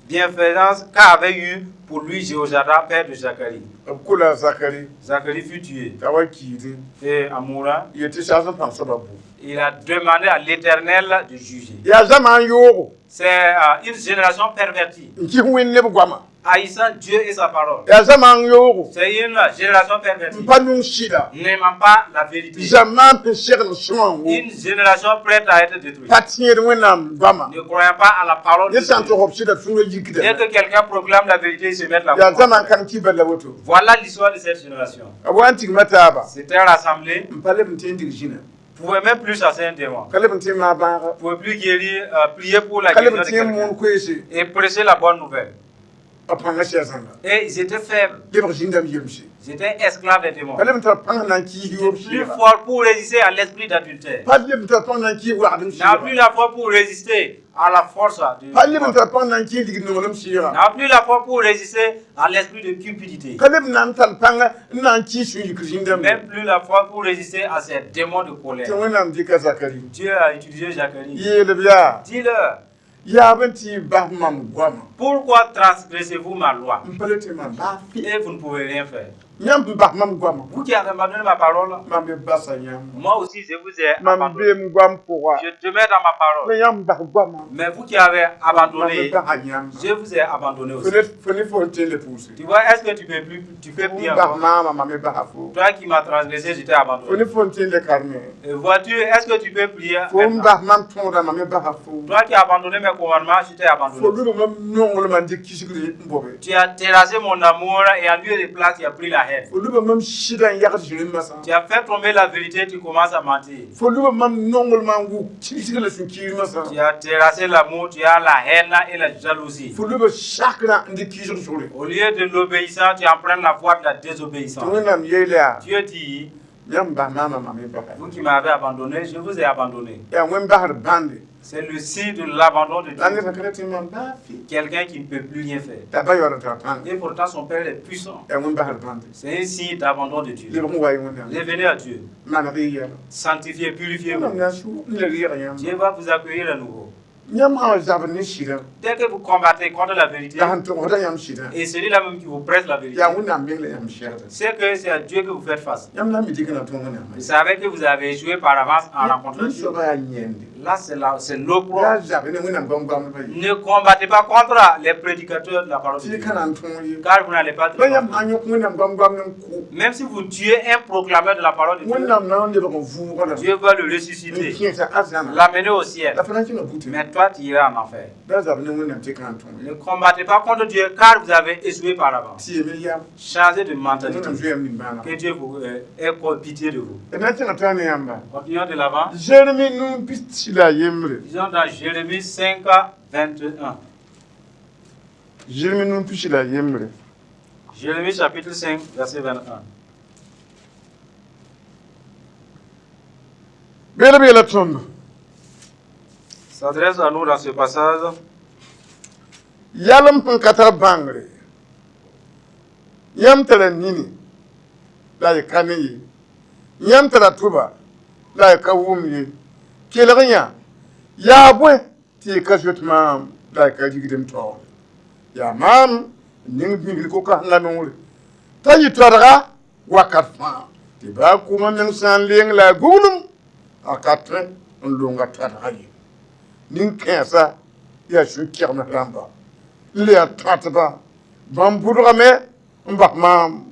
bienfaisance qu'avait eu pour lui Jéhojada, père de Zacharie. B kola a Zakari Zacharie fut tué. t'a wa kiidẽ Et en mourant, yet tɩ saas n pãng soabã bʋ. il a demandé à l'Éternel de juger. Yaa zamaan yoogo C'est une génération pervertie, n kɩs Wẽnd ne b goama. haïssant Dieu et sa parole. Yaa zamaan yoogo C'est une génération pervertie, n pa nong sɩda. n'aimant pas la vérité. Zamaan sẽn segl sõma n wo Une génération prête à être détruite. pa tẽed Wẽnnaam goama. Ne croyant pas à la parole de Ned sã n Dieu. tog b sɩda sũurã yikdame. Dès que quelqu'un proclame la vérité, il se met la Yaa foi. zamaan kãng kibar la woto. Voilà l'histoire de cette génération. B wa n tigma taaba. C'était rassemblé, N pa leb n tõe n dig zĩna. ne pouvait même plus chasser un démon, Ka leb n tõe n maag bãaga. ne pouvait plus guérir, prier pour la Ka leb guérison n de tõe n quelqu'un moon koeese. et prêcher la bonne nouvelle. B pãngã sɩda zãnga. Et ils étaient faibles, Lebg zĩndame yemse. ils étaient esclaves des démons. Pa leb n tar pãng na n kiis yoob Plus sɩɩga. fort pour résister à l'esprit d'adultère. Pa leb n tar pãng na n kiis wagdem N'a plus sɩɩga. la foi pour résister à la force du. Pa leb n tar pãng na n kiis dig nonglem sɩɩga. N'a plus la foi pour résister à l'esprit de cupidité. Ka leb n na n tar pãnga n na n kiis sũ-yikr zĩndame. Même plus la foi pour résister à ces démons de Tɩ colère. Wẽnnaam dɩka Zakari. Dieu a utilisé Zacharie. Yeel b yaa Dis-leur, yaa b tɩ y bas mam goama. pourquoi transgressez-vous ma loi N pa le tɩ mam baa fɩ. et vous ne pouvez rien faire? Yãmb n bas mam goamã, Vous qui avez abandonné ma parole, mam me basa yãmb. Moi aussi je vous ai Mam abandonné. bee m goam pʋga. Je demeure dans ma parole. La yãmb bas goamã, Mais vous qui avez mam me abandonné, basa yãmb. Je vous ai abandonné aussi. Fo ne fo n tẽn le pʋʋse. Tu vois, est-ce que tu peux plus, tu peux prier F bas encore? Maamã, mam me basa fo. Toi qui m'as transgressé, je t'ai Fo abandonné. ne fo n tẽn le karme. Et vois-tu, est-ce que tu peux prier Fo n maintenant? Bas mam tõoda, mam me basa fo. Toi qui as abandonné mes commandements, je t'ai Fo abandonné. lub mam nonglmã n dɩk kisgr n bobe. Tu as terrassé mon amour et en lieu de place, tu as pris la haine. Fo luba mam sɩdã n yagd zĩrĩmã. Tu as fait tomber la vérité, tu commences à mentir. Fo luba mam nonglmã n wʋk kisgr la sẽn kiirmã. Tu as terrassé l'amour, tu as la haine et la jalousie. Fo luba sakrã n dɩk kisg sʋgre. Au lieu de l'obéissance, tu empruntes la voie de la Tɩ désobéissance. Wẽnnaam yeele yaa, Dieu dit, yãmb bas maamã, mam me basa. Vous qui m'avez abandonné, je vous ai abandonné. Yaa wẽn basd bãnde. C'est le signe de l'abandon de La Dieu. Ned sã ka tɩ mam baa fɩ. Quelqu'un qui ne peut plus rien faire. T'a ba yaool n tar pãng. Et pourtant, son père est puissant. Yaa wẽn basd bãnde. C'est un signe d'abandon de Dieu. Lebg n wa y Wẽnnaam. Revenez à Dieu. Maneg y yɛla. Sanctifiez, purifiez-vous. Wẽnnaam na n sʋ n le reeg yãmb. Dieu va vous accueillir à nouveau. Yãmb sã n zabd ne sɩdã, Dès que vous combattez contre la vérité, la sẽn togsda yãmb sɩdã, et celui-là même qui vous prêche la vérité, yaa Wẽnnaam meng la yãmb segda. C'est que c'est à Dieu que vous faites face. Yãmb na n mi tɩ ka na tõog Wẽnnaam. Vous savez que vous avez joué par avance en rencontrant N Dieu. Soaba yaa yẽnde. Là, c'est l'opprobre. Yaa zab ne Wẽnnaam goam-goamdbã ye. Ne combattez pas contre les prédicateurs de la parole de Tɩ Dieu. ka na n tõog ye. Car vous n'allez pas La yãmb triompher. sã n yõk Wẽnnaam goam-goamd n kʋ, Même si vous tuez un proclameur de la parole de Dieu, Wẽnnaam na n lebg n vʋʋga Dieu va le n ressusciter, kẽesa arzãna. L'amener au ciel. La fo na n kẽnga butẽ. Mais toi, tu iras en enfer. Da zab ne Wẽnnaam tɩ ka na n tõog ye. Ne combattez pas contre Dieu, car vous avez échoué par avance. Tɩ yeme yam. Changez de Wẽnnaam mentalité. zoe yãmb nimbãanega. Que Dieu vous ait pitié de vous. D na n kẽnga tã ne yãmba. Continuons de l'avant. Zeremi num pis la yembre. Disons dans Jérémie 5, 21. Zeremi num pis la yembre. Jérémie chapitre 5, verset 21. Beela b yeela tõndo. S'adresse à nous dans ce passage. Yalem sẽn ka tar bãngre. Yãmb tara nini la y ka ne ye. Yãmb tara tʋba la y ka wʋm ye. Kelg yã yaa bõe tɩ y ka zoet maam la y ka rigd m taoore. Yaa maam n ning bĩngr ko-kãsengã noore t'a yɩ toadga wakat fãa tɩ baa kʋʋmã meng sã n leng la a guglum a ka tõe n longa toadga ye. Nin-kãensã yaa sũ-kɛgemd rãmba n le yaa tõatba bãmb bʋdgame n bas maam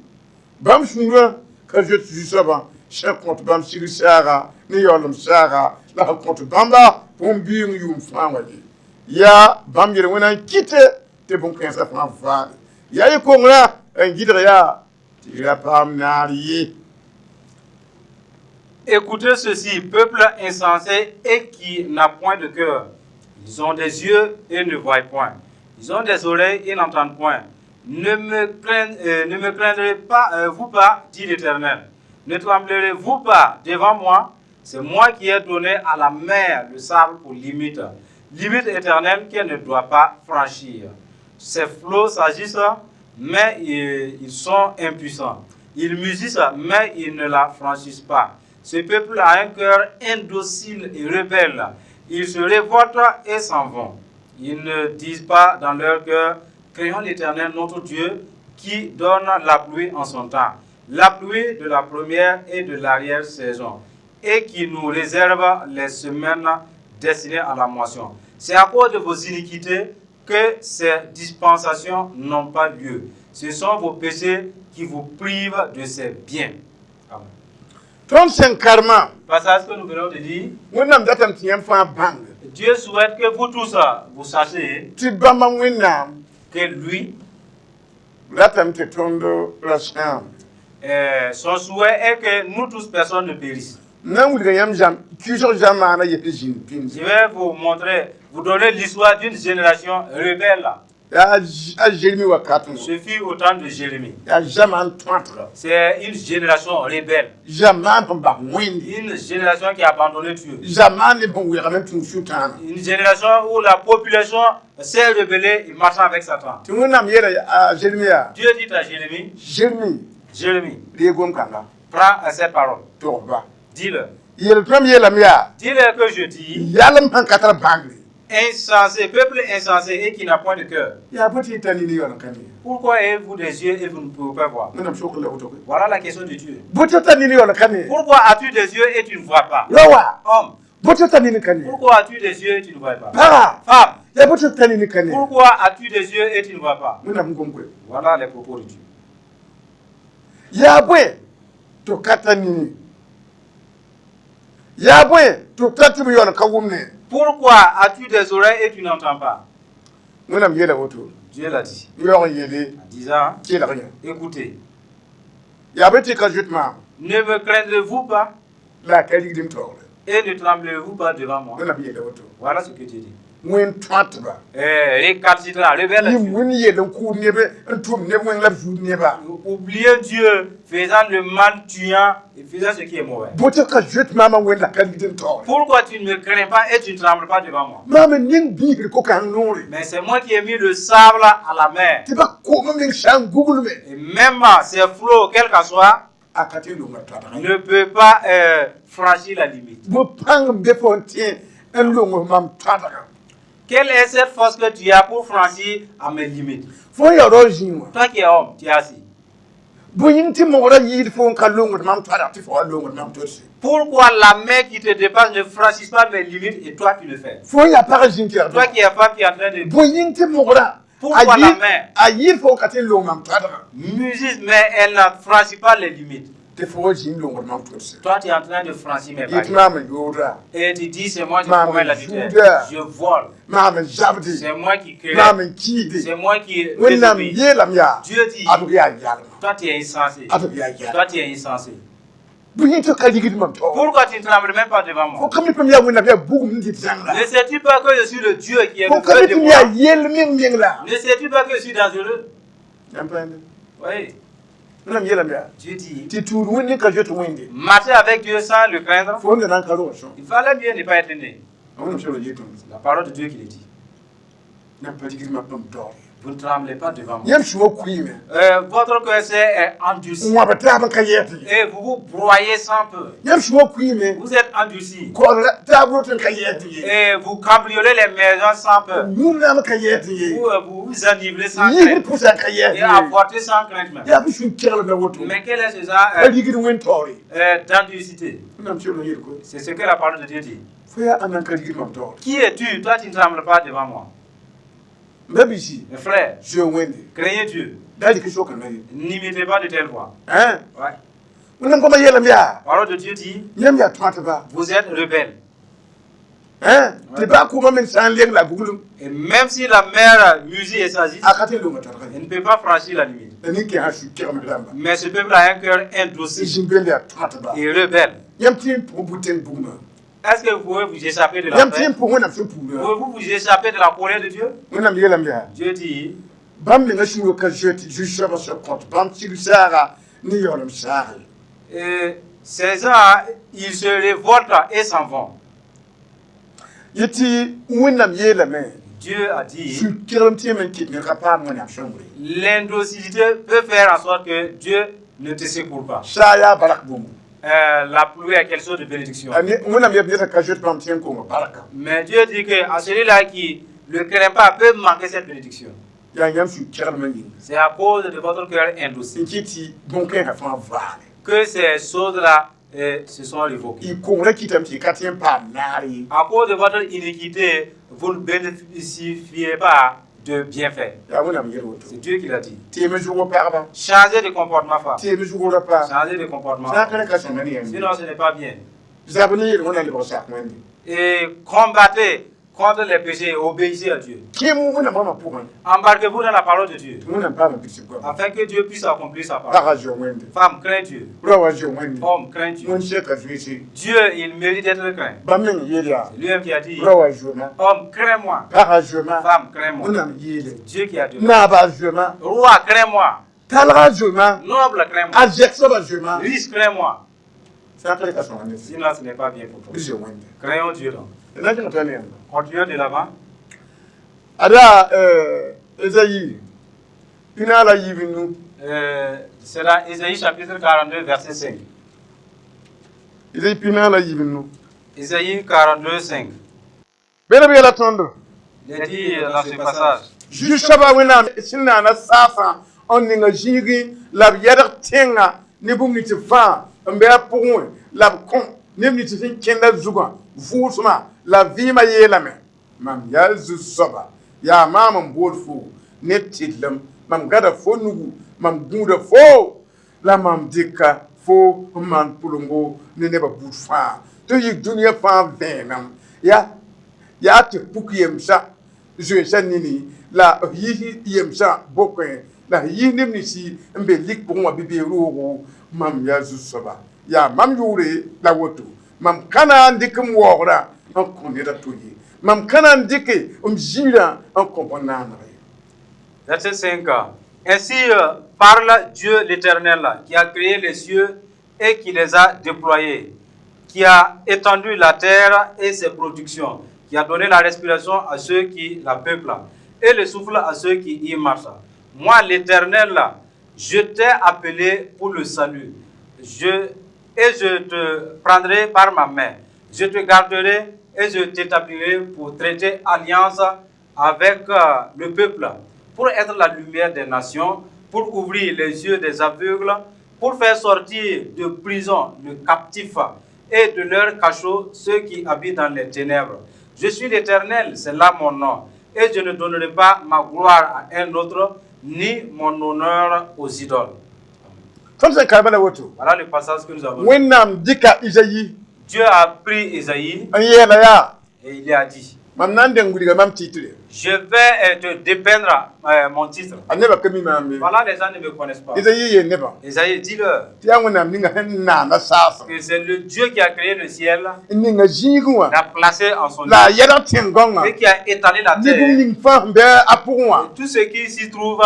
bãmb sũurã ka zoet zu-soabã sẽn kõt bãmb sigr saaga ne yaoolem saaga la sẽn kõt bãmba bũmb-biing yʋʋm fãa wã ye yaa bãmb yel wẽna n kɩte tɩ bõn-kãensã fãa vaage yaa y kongrã n gɩdg yaa tɩ y ra paam naar ye. Écoutez ceci, peuple insensé et qui n'a point de cœur. Ils ont des yeux et ne voient point. Ils ont des oreilles et n'entendent point. Ne me craindrez pas, vous pas, dit l'Éternel. Ne tremblerez-vous pas devant moi? C'est moi qui ai donné à la mer le sable pour limite, limite éternelle qu'elle ne doit pas franchir. Ses flots s'agitent, mais ils sont impuissants. Ils mugissent, mais ils ne la franchissent pas. Ce peuple a un cœur indocile et rebelle. Ils se révoltent et s'en vont. Ils ne disent pas dans leur cœur, craignons l'Éternel notre Dieu qui donne la pluie en son temps, la pluie de la première et de l'arrière-saison, et qui nous réserve les semaines destinées à la moisson. C'est à cause de vos iniquités que ces dispensations n'ont pas lieu. Ce sont vos péchés qui vous privent de ces biens. Amen. Tõnd sẽn karema, Passage que nous venons de dire, Wẽnnaam datame tɩ yãmb fãa bãng Dieu souhaite que vous tous, vous sachiez tɩ bãmba Wẽnnaam que lui, ratame tɩ tõnd ra sãam. Son souhait est que nous tous, personne ne périsse. N na n wilga yãmb zãm kisg zamaana yes n zĩnd pĩnd. Je vais vous montrer, vous donner l'histoire d'une génération rebelle. Yaa a Zeremi wakat wã. Ce fut au temps de Jérémie. Yaa zamaan tõatga. C'est une génération rebelle. Zamaan sẽn bas Wẽnde. Une génération qui a abandonné Dieu. Zamaan neb sẽn weegame tũud sʋtãana. Une génération où la population s'est rebellée et marchant avec Satan. Tɩ Wẽnnaam yeela a Zeremi yaa, Dieu dit à Jérémie, Zeremi, Jérémie, reeg gom-kãnga, prends ces paroles. Tog-ba. Dis-le. Yel tõem yeelame yaa, Dis-le que je dis, yalem sẽn ka tar bãngre. Insensé, peuple insensé et qui n'a point de cœur. Yaa bõe tɩ y tar nini yaool n ka ne? Pourquoi avez-vous des yeux et vous ne pouvez pas voir? Wẽnnaam sokr la woto. Voilà la question de Dieu. Bõe tɩ tar nini yaool n ka ne? Pourquoi as-tu des yeux et tu ne vois pas? Raoã. Homme, Bõe tɩ tar nini ka ne? pourquoi as-tu des yeux et tu ne vois pas? Paga. Femme, Yaa bõe tɩ tar nini ka ne? pourquoi as-tu des yeux et tu ne vois pas? Wẽnnaam gom koe. Voilà les propos de Dieu. Yaa bõe tɩ ka tar nini? Yaa bõe tɩ tar tɩ b yaool n ka wʋmne? Pourquoi as-tu des oreilles et tu n'entends pas? Wẽnnaam yeela woto. Dieu l'a dit. Yaoog n yeele. En disant, Kelg yã. Écoutez, Yaa bõe tɩ ka zoet maam? Ne me craindrez-vous pas La a ka rigd m taoore. Et ne tremblez-vous pas devant moi? Wẽnnaam yeela woto. Voilà ce que Dieu dit. Wẽn tõatba. Récalcitrant, rebelle. Yɩ wẽnd yeel n kʋʋd neb n tʋm neb wẽng la b zuud neba. Oubliez Dieu, faisant le mal, tuant et faisant ce qui est mauvais. Bõe tɩ ka zoet maam n wẽnd la ka rigd m taoore? Pourquoi tu ne me crains pas et tu ne trembles pas devant moi? Maam n ning biigr ko-kãng noore. Mais c'est moi qui ai mis le sable à la mer. Tɩ ba koom meng sã n guglme. Et même ces flots, quel qu'en soit, A ka tɩ n longa toadgã. Ne peut pas franchir la limite. Bõe pãng n be fo n tẽ n long mam toadgã? Quelle est cette force que tu as pour franchir à mes limites? Fo n yaa rao zĩig wã. Toi qui es homme, tu es assis. Bõe yĩng tɩ mogrã yɩɩd fo n ka longd mam toadg tɩ fo wa longd mam todse? Pourquoi la main qui te dépasse ne franchit pas mes limites et toi tu le fais? Fo n yaa pag zĩig tɩ Toi qui es femme qui est en train de Bõe yĩng tɩ mogrã Pourquoi la main a yɩɩd fo n ka tɩ n long mam toadgã musiste, mais elle ne franchit pas les limites. Tɩ fo wa zĩig longd mam todse? Toi, tu es en train de franchir mes Yet barrières. maam n yooda. Et tu dis, c'est moi qui Maman promets l'adultère. Juda. Je vole. Maam n zabde. C'est moi qui crée. Maam n kiide. C'est moi qui Wẽnnaam désobéis. yeelame yaa. Dieu dit, Ad yaa yalma. Toi tu es insensé. Ad yaa yalma. Toi tu es insensé. Bõe yĩng tɩ ka rigd mam taoor? Pourquoi tu ne trembles même pas devant Fo moi? ka mi tɩ m yaa Wẽnnaam yaa bugum n dɩt zãnga? Ne sais-tu pas que je suis le Dieu qui est Fo le ka feu mi de tɩ m moi? yaa yell meng meng la? Ne sais-tu pas que je suis dangereux? Yãmb pa yẽnde. Oui. Wẽnnaam yeelame yaa. Dieu dit, Tɩ tuud wẽnd ne ka zoet Wẽnde. Marcher avec Dieu sans le craindre, Fo n da na n ka rog sõm. Il fallait mieux ne pas être né. Wẽnnaam sẽn yetɩ. C'est la parole de Dieu qui le dit. Yãmb pa rigd mam m taoor. Vous ne tremblez pas devant moi. Yãmb sũurã kuiime. Votre cœur s'est endurci N wãb taab n ka yɛɛt ye. Et vous vous broyez sans peur. Yãmb sũurã kuiime. Vous êtes endurci Kaood taab rot n ka yɛɛt ye. Et vous cambriolez les maisons sans peur. Yũud-naam ka yɛɛt ye. Vous vous enivrez sans Yɩɩsd crainte pʋsã ka yɛɛt et ye. avortez sans crainte même. Yaa bɩ sũ-keglem la woto. Mais quel est ce genre Pa rigd Wẽnd taoore. D'endurcité? Wẽnnaam sẽn yel koe. C'est ce que la parole de Dieu dit. Fo yaa ãnna n ka rigd mam taoore? Qui es-tu? Toi, tu ne trembles pas devant moi. M ba-biisi. Mes frères, Zoe Wẽnde. Craignez Dieu. Da rɩk sokame ye. N'imitez pas de telle voie. Hein? Ouais. Wẽnnaam goamã yeelame yaa. La parole de Dieu dit, Yãmb yaa tõatba. Vous êtes rebelles. Hein? Tɩ baa kʋʋmã me sã n leng la guglum. Et même si la mer mugit et s'agite, A ka tɩ n longa toadga elle ye. ne peut pas franchir la limite. La nin-kẽesã sũ-keglem rãmba. Mais ce peuple a un cœur Tɩ indocile zĩm-bend yaa tõatba. Et rebelle. Yãmb tɩ n pʋg buteng bugmã. Est-ce que vous pouvez vous échapper de la Yãmb tɩ paix? n pʋg Wẽnnaam sẽn puurã. Pouvez-vous vous échapper de la colère de Dieu? Wẽnnaam yeelame yaa. Dieu dit, Bãmb menga sũurã ka zoet zu-soabã soab kõt bãmb sig saaga ne yaoolem saage. Et ces gens, ils se révoltent et s'en vont. Yet tɩ Wẽnnaam yeelame. Dieu a dit, Sũ-keglem tẽeme n kɩt ned ka paam Wẽnnaam sõngre. L'indocilité peut faire en sorte que Dieu ne te secourt pas. Saa yaa barak bũmbu. La pluie est quelque chose de bénédiction. Wẽnnaam yet ned ka zoet bãmb tẽ n konga barka. Mais Dieu dit que à celui-là qui ne craint pas peut manquer cette bénédiction. Yaa yãmb sũ-keglmã yĩnga. C'est à cause de votre cœur indocile N kɩt tɩ bõn-kãensã fãa vaage. Que ces choses-là se sont révoquées. Y kongrã kɩtame tɩ y ka tẽ n paam naar ye. À cause de votre iniquité, vous ne bénéficiez pas de bienfaits. Yaa Wẽnnaam yel woto. C'est Dieu qui l'a dit. Teem zugã pagba. Changez de comportement, femme. Teem zugã pa. Changez de comportement. Sã n ka rẽ ka sõnga ne yãmb. Sinon, ce n'est pas bien. Zab ne yeel Wẽnnaam lebg sak Wẽnde. Et combattez contre les péchés et obéissez à Dieu. Kẽem Wẽnnaam goamã pʋgẽ. Embarquez-vous dans la parole de Dieu Tɩ Wẽnnaam paama bilsg goama. Afin que Dieu puisse accomplir sa parole. Pagã zoe Wẽnde. Femme, crains Dieu. Raoã zoe Wẽnde. Homme, crains Dieu. Wẽnd sɛka zoeese. Dieu, il mérite d'être craint. Bãmb meng yeel yaa. C'est lui-même qui a dit, Raoã zoema. Homme, crains-moi. Pagã zoema. Femme, crains-moi. Wẽnnaam yeele. Dieu qui a dit. Naaba zoema. Roi, crains-moi. Talgã zoema. Noble, crains-moi. A zɛk soabã zoema. Riche, crains-moi. Sã n ka rẽ ka sõnga ne. Sinon, ce n'est pas bien pour toi. Bɩ zoe Wẽnde. Craignons Dieu donc. D na kẽng t'a ne yãmba. Continuons de l'avant. Ada Ezayi 45. C'est dans Ésaïe chapitre 42, verset 5. Ezayi 45. Ésaïe 42, 5. Bẽneb yeela tõndo. Il est dit dans ce passage. Zu-soabã Wẽnnaam sẽn naana saasã n ninga zĩigẽ la b yɛdg tẽngã ne bũmb nins fãa n be a pʋgẽ la b kõ neb nins sẽn kẽnda zugã vʋʋsmã la vɩɩmã yeelame: mam yaa zu-soaba, yaa maam n bood fo ne tɩrlem, mam gada fo nugu, mam gũuda fo la mam dɩka fo n maan pʋlengo ne nebã buud fãa tɩ yik dũniyã fãa vẽenem ya yaa tɩ puk yemsã zoeensã nini la f yis yemsã bokẽ la f yis neb ninsi n be lik pʋgẽ wã bɩ bee roogo. Mam yaa zu-soaba, yaa mam yʋʋre la woto. Mam ka na n dɩk m waoogrã n kõ ned a to ye, mam ka na n dɩke m zĩirã n kõ bõn-naaneg ye. Verset 5. Ainsi parle Dieu l'Éternel, qui a créé les cieux et qui les a déployés, qui a étendu la terre et ses productions, qui a donné la respiration à ceux qui la peuplent et le souffle à ceux qui y marchent. Moi, l'Éternel, je t'ai appelé pour le salut. Et je te prendrai par ma main. Je te garderai et je t'établirai pour traiter alliance avec le peuple, pour être la lumière des nations, pour ouvrir les yeux des aveugles, pour faire sortir de prison le captif et de leur cachot ceux qui habitent dans les ténèbres. Je suis l'Éternel, c'est là mon nom, et je ne donnerai pas ma gloire à un autre, ni mon honneur aux idoles. Tõnd sẽn karema la woto. Voilà le passage que nous avons lu. Wẽnnaam dɩka Izayi Dieu a pris Isaïe n yeela yaa: et il lui a dit: mam na n deng wilga mam titre. Je vais te dépeindre mon titre. A nebã ka mi maam ye. Voilà, les gens ne me connaissent pas. Izayi yeel nebã Isaïe, dis-leur tɩ yaa Wẽnnaam ninga sẽn naana saasã que c'est le Dieu qui a créé le ciel, n ninga zĩigẽ wã l'a placé en son lieu, la a yɛlg tẽn-gãongã et qui a étalé la ne bũmb terre. ning fãa sẽn bɩ a pʋgẽ wã Et tout ce qui s'y trouve,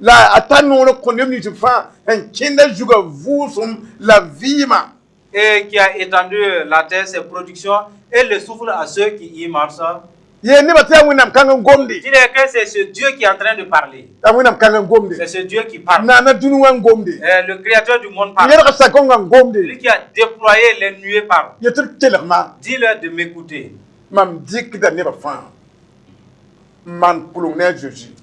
la a tar noor n kõ neb nins fãa sẽn kẽnda zugã vʋʋsem la vɩɩmã. Et qui a étendu la terre, ses productions, et le souffle à ceux qui y marchent. Yeel nebã tɩ yaa Wẽnnaam kãng n gomde. Dis-leur que c'est ce Dieu qui est en train de parler. Yaa Wẽnnaam kãng n gomde. C'est ce Dieu qui parle. Naana dũni wã n gomde. Le créateur du monde parle. Yẽlga sakõngã n gomde. Lui qui a déployé les nuées parle. Yet tɩ b kelg maam. Dis-leur de m'écouter. Mam dɩkda nebã fãa n maan pʋleng ne a Zeezi.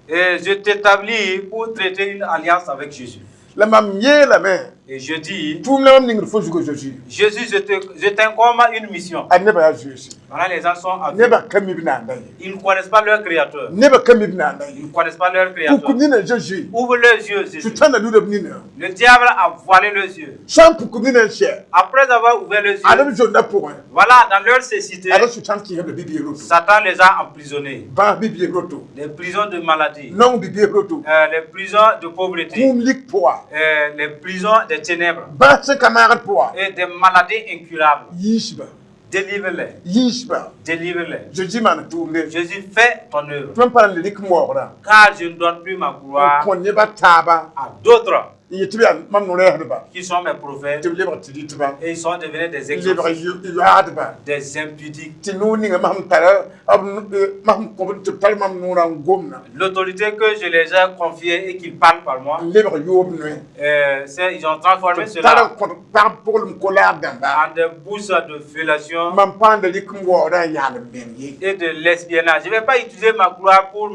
Et je t'établis pour traiter une alliance avec Jésus. La mam yeelame: Et je dis, tʋʋm la mam ningd fo zugu Zeezi. Jésus, je t'incombe une mission. A nebã yaa zoeese. Voilà, les gens sont aveugles. Nebã ka mi b naanda ye. Ils ne connaissent pas leur créateur. Nebã ka mi b naanda Ils ye. ne connaissent pas leur créateur. Puk nina Zeezi. Ouvre leurs yeux, Jésus. Sʋtãana luda b nina. Le diable a voilé leurs yeux. Sã n puk nina n sɛ Après avoir ouvert leurs ad yeux, b zonda pʋgẽ. Voilà, dans leur cécité, Ad sʋtãan kɩɩsb la bi-bees roto. Satan les a emprisonnés. Bãas bi-bees roto. Les prisons de maladie, Naong bi-bees roto. Les prisons de pauvreté, Kũum lik pʋga. Les prisons des ténèbres Bãas sẽn ka maagd pʋga. Et des maladies incurables. Yiisba. Délivre-les, Yiisba. Délivre-les. Zeezi maan tʋʋmde. Jésus, fait ton œuvre. Tõnd pa n rɩk m waoogrã Car je ne donne plus ma gloire n kõ nebã taaba à d'autres n yet tɩ b yaa mam no-rɛɛsdba qui sont mes prophètes tɩ b lebg tɩ dɩtba et ils sont devenus des n lebg exorcistes, yoaadba des impudiques. Tɩ noor ninga masem tara b masem kõ tɩ b tar mam noorã n gomna L'autorité que je les ai confiée et qu'ils parlent par moi, n lebg yoob noe ils ont transformé tɩ tar cela n kõt pag pʋglem kolaag dãmba en des bourses de fellation mam pãanda rɩk m waoodã n yaal n meng ye. Et de l'espionnage. Je ne vais pas utiliser ma gloire pour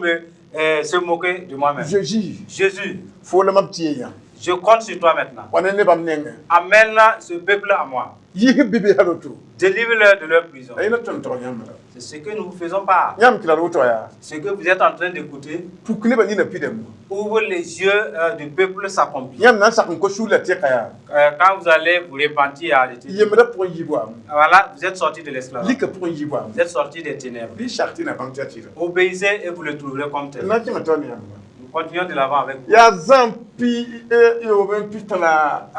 se moquer de moi-même. Jésus, Jésus, fo la mam tɩ ye yã. Je compte sur toi maintenant. Wa ne nebam nengẽ. Amène ce peuple à moi. Yiis b bibiisã roto. Délivre-les de leur prison. La yẽla tõnd tog yãmb la. C'est ce que nous ne faisons pas. Yãmb tɩ la d woto yaa. Ce que vous êtes en train d'écouter, Puk nebã nina pidame. Ouvre les yeux du peuple s'accomplit. Yãmb na n sak n kos sugr la tɩka yaa. Quand vous allez vous repentir et arrêter, Yembrã pʋgẽ yiib waame. Voilà, vous êtes sorti de l'esclavage. Lika pʋgẽ yiib waame. Vous êtes sorti des ténèbres. Bɩ sak tɩ na bãng tɩ a tɩra. Obéissez et vous le trouverez comme tel. Na kẽngã taoor ne yãmba. Nous continuons de l'avant avec vous. Yaa zãm pi yoob n pita la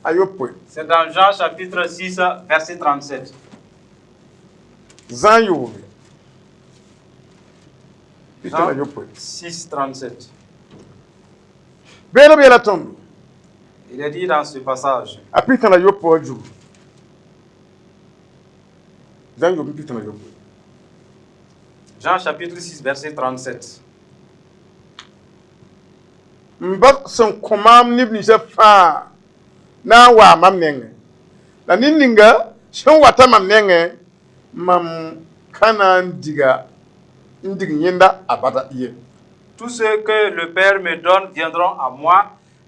a yopoe. C'est dans Jean chapitre 6, verset 37. Zã yoobe pita la Jean yopoe. 6, 37. Beelb yeela tõndo. Il est dit dans ce passage, A pita la yopoe wã zugu zã yoob n pita la yopoe. Jean chapitre 6, verset 37. M ba sẽn kõ maam neb ninsã fãa na n waa mam nengẽ la ned ninga sẽn wata mam nengẽ mam Ka na n diga n dig yẽnda abada ye. Tout ce que le Père me donne viendront à moi,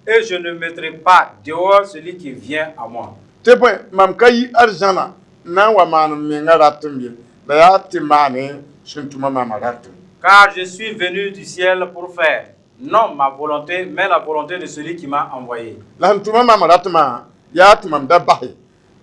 et je ne mettrai pas dehors celui qui vient à moi. Tɩ bõe, mam ka yi arzãna n na n wa maan m menga ratem ye, la yaa tɩ maane sẽn tʋma maama ratem. Car je suis venu du ciel pour faire, non ma volonté, mais la volonté de celui qui m'a envoyé. La sẽn tʋma maama ratmã yaa tɩ mam da base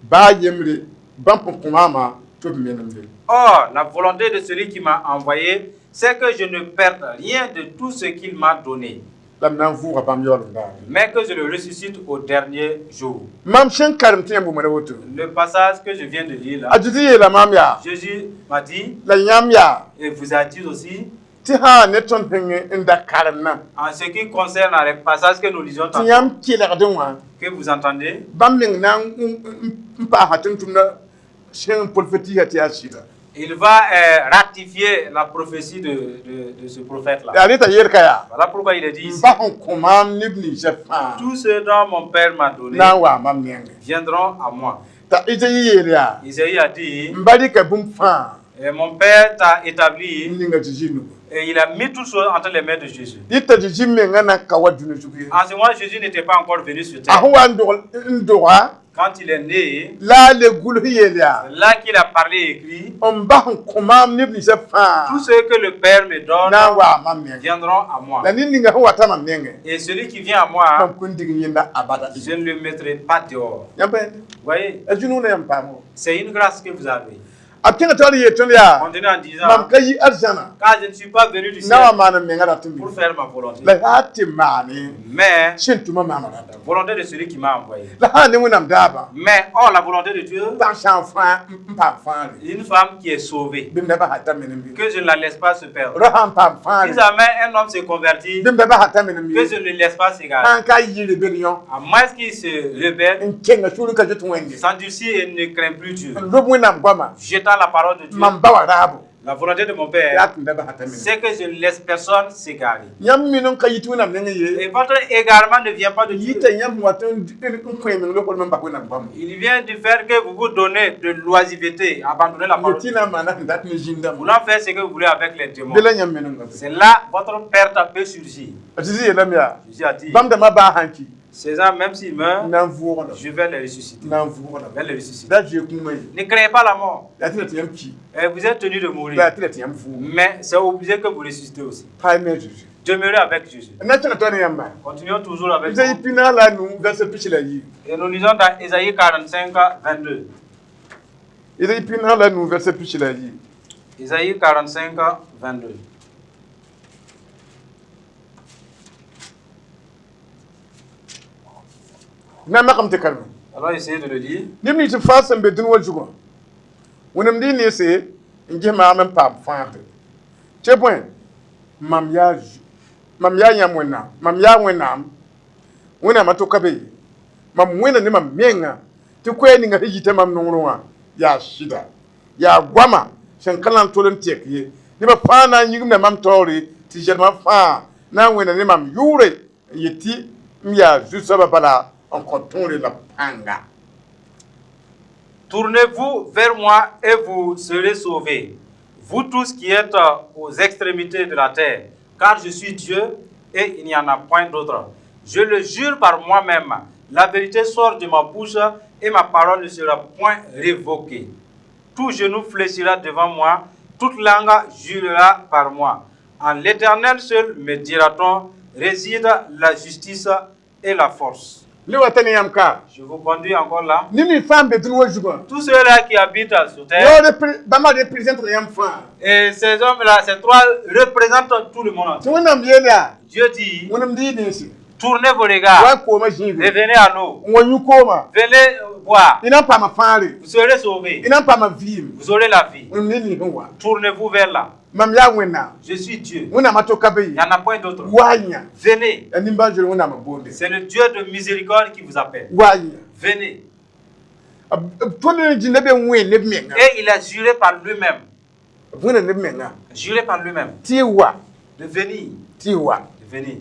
baa yembre bãmb n kõ maama tɩ b menemde. Or, la volonté de celui qui m'a envoyé, c'est que je ne perde rien de tout ce qu'il m'a donné, La m na n vʋʋga bãmb yaoolem daare. mais que je le ressuscite au dernier jour. Mam sẽn karem tɩ yãmb wʋmda woto. Le passage que je viens de lire là, A Zeezi yeela maam yaa, Jésus m'a dit, la yãmb yaa, et vous a dit aussi, tɩ sã ne tõnd pẽng n da karemna, en ce qui concerne les passages que nous lisions tɩ tantôt, yãmb kelgdẽ wã, que vous entendez, bãmb meng na n paasa tʋm-tʋmdã sẽn profetisa tɩ yaa sɩda. Il va ratifier la prophétie de ce prophète-là. Yaa reta yelka yaa, Voilà pourquoi il est dit n ici, bas n kõ maam neb ninsã fãa tous ceux dont mon Père m'a donné na n waa mam nengẽ. Viendront à moi. T'a Izayi yeel yaa, Isaïe a dit, n ba rɩka bũmb fãa et mon Père t'a établi n ninga Zeezi nugu. Et il a mis toutes choses entre les mains de Jésus. Dɩ t'a Zeezi menga na n ka wa dũni zug ye. En ce moment, Jésus n'était pas encore venu sur A terre. sẽn wa n dog n doga, Quand il est né, la a le gʋls yeel yaa, c'est là qu'il a parlé et écrit, n bas n kõ maam neb ninsã fãa tous ceux que le Père me donne na n waa mam nengẽ. Viendront à moi. La ned ninga sẽn wata mam nengẽ, Et celui qui vient à moi, mam kõn dig yẽnda abada. Je ne le mettrai pas dehors. Yãmb pa Vous voyez, a Rũnã yãmb paamo. C'est une grâce que vous avez. A kẽngã taoor yeel tõnd yaa, Continue en disant, mam ka yi arzãna car je ne suis pas venu du na wa ciel maan n menga ratem pour faire ma volonté, la yaa tɩ maane mais sẽn tʋma maama ratem. La volonté de celui qui m'a envoyé. La sã n ne Wẽnnaam daabã, Mais, oh, la volonté de Dieu, pag sã n fãa n paam fãagre, une femme qui est sauvée, bɩ m da basa t'a menem ye. Que je ne la laisse pas se perdre. Rao sã n paam Si fãagre, jamais un homme se convertit, bɩ m da basa t'a menem que ye. je ne le laisse pas s'égarer. Sã n ka yɩ rebel yõ, À moins qu'il se rebelle, n kenga sũur n ka zoet Wẽnde, s'endurcit et ne craint plus Dieu. N lob Wẽnnaam goama, Jetant la parole de Dieu, mam ba wa raabo, la volonté de mon yaa Père, tɩ m da basa t'a menem. C'est que je ne laisse personne s'égarer. Yãmb min n ka yit Wẽnnaam nengẽ ye, Et votre égarement ne vient pas de Dieu. yita yãmb wa tɩ n kõ meng lokol n bas Wẽnnaam goama. Il vient du fait que vous vous donnez de l'oisiveté, abandonnez la parole de Tɩ Dieu. Na n maana sẽn dat ne zĩndãmbã. Voulant faire ce que vous voulez avec les démons. Be la yãmb menengã. C'est là votre perte peut surgir. A Zeezi yeelame yaa, Jésus a dit, bãmb dãmbã baa sãn ki, ces gens, même s'ils meurent, n na n vʋʋgdame. Je vais les ressusciter. N na n vʋʋgdame. Je vais les ressusciter. Da zoe kũumã ye. Ne craignez pas la mort. Yaa tɩ la tɩ yãmb ki, Et vous êtes tenus de mourir. la yaa tɩ la tɩ yãmb vʋʋg. Mais c'est obligé que vous ressuscitez aussi. Paam ne Zeezi. Demeurez avec Jésus. N na kẽng tõe ne yãmba. Continuons toujours avec Izayi vous. 45 verset 42. Et nous lisons dans Ésaïe 45, 22. Izayi 45 verset 42. Ésaïe 45, 22. Na n makame tɩ kareme. Alors essayez de le lire. Neb nins fãa sẽn be dũni wã zugã, Wẽnnaam dɩ nense n ges maam n paam fãagre. Tɩ bõe, mam yaa yãmb Wẽnnaam, mam yaa Wẽnnaam, Wẽnnaamã to ka be ye. Mam wẽnda ne mam menga tɩ koɛɛg ninga sẽn yita mam nongrẽ wã yaa sɩda, yaa goama sẽn ka na n tol n tɛk ye. Nebã fãa na n yĩgimda mam taoore tɩ zɛlmã fãa na n wẽnda ne mam yʋʋre n yet tɩ m yaa zu-soabã bala n kõ tõore la pãnga. Tournez-vous vers moi et vous serez sauvés, vous tous qui êtes aux extrémités de la terre, car je suis Dieu et il n'y en a point d'autre. Je le jure par moi-même, la vérité sort de ma bouche et ma parole ne sera point révoquée. Tout genou fléchira devant moi, toute langue jurera par moi. En l'Éternel seul, me dira-t-on, réside la justice et la force. Le wa ta ne yãmb ka. Je vous conduis encore là. Neb nins fãa n be dũni wã zugã, Tous ceux-là qui habitent sur terre, yaood bãmba représente la yãmb fãa. Et ces hommes-là, ces trois représentent tout le monde Tɩ entier. Wẽnnaam yeel yaa, Dieu dit, Wẽnnaam dɩ nense, tournez vos wa regards, n koomã zĩigre, revenez à nous, n wa yũ kooma, venez boire, y na n paama fãagre, vous serez sauvés, y na n paama vɩɩm. Vous aurez la vie. Wẽnnaam ne nins sẽn wa. Tournez-vous vers là. Mam yaa Wẽnnaam. Je suis Dieu. Wẽnnaamã to ka be Il ye. n'y en a point d'autre. Wa yã. Venez. Yaa nimbãan-zoeer Wẽnnaamã boonde. C'est le Dieu de miséricorde qui vous appelle. Wa yã. Venez. B tõnd n zĩnda be n wẽen neb menga. Et il a juré par lui-même, B wẽnna neb menga juré par lui-même, tɩ y wa, de venir, tɩ y wa. De venir.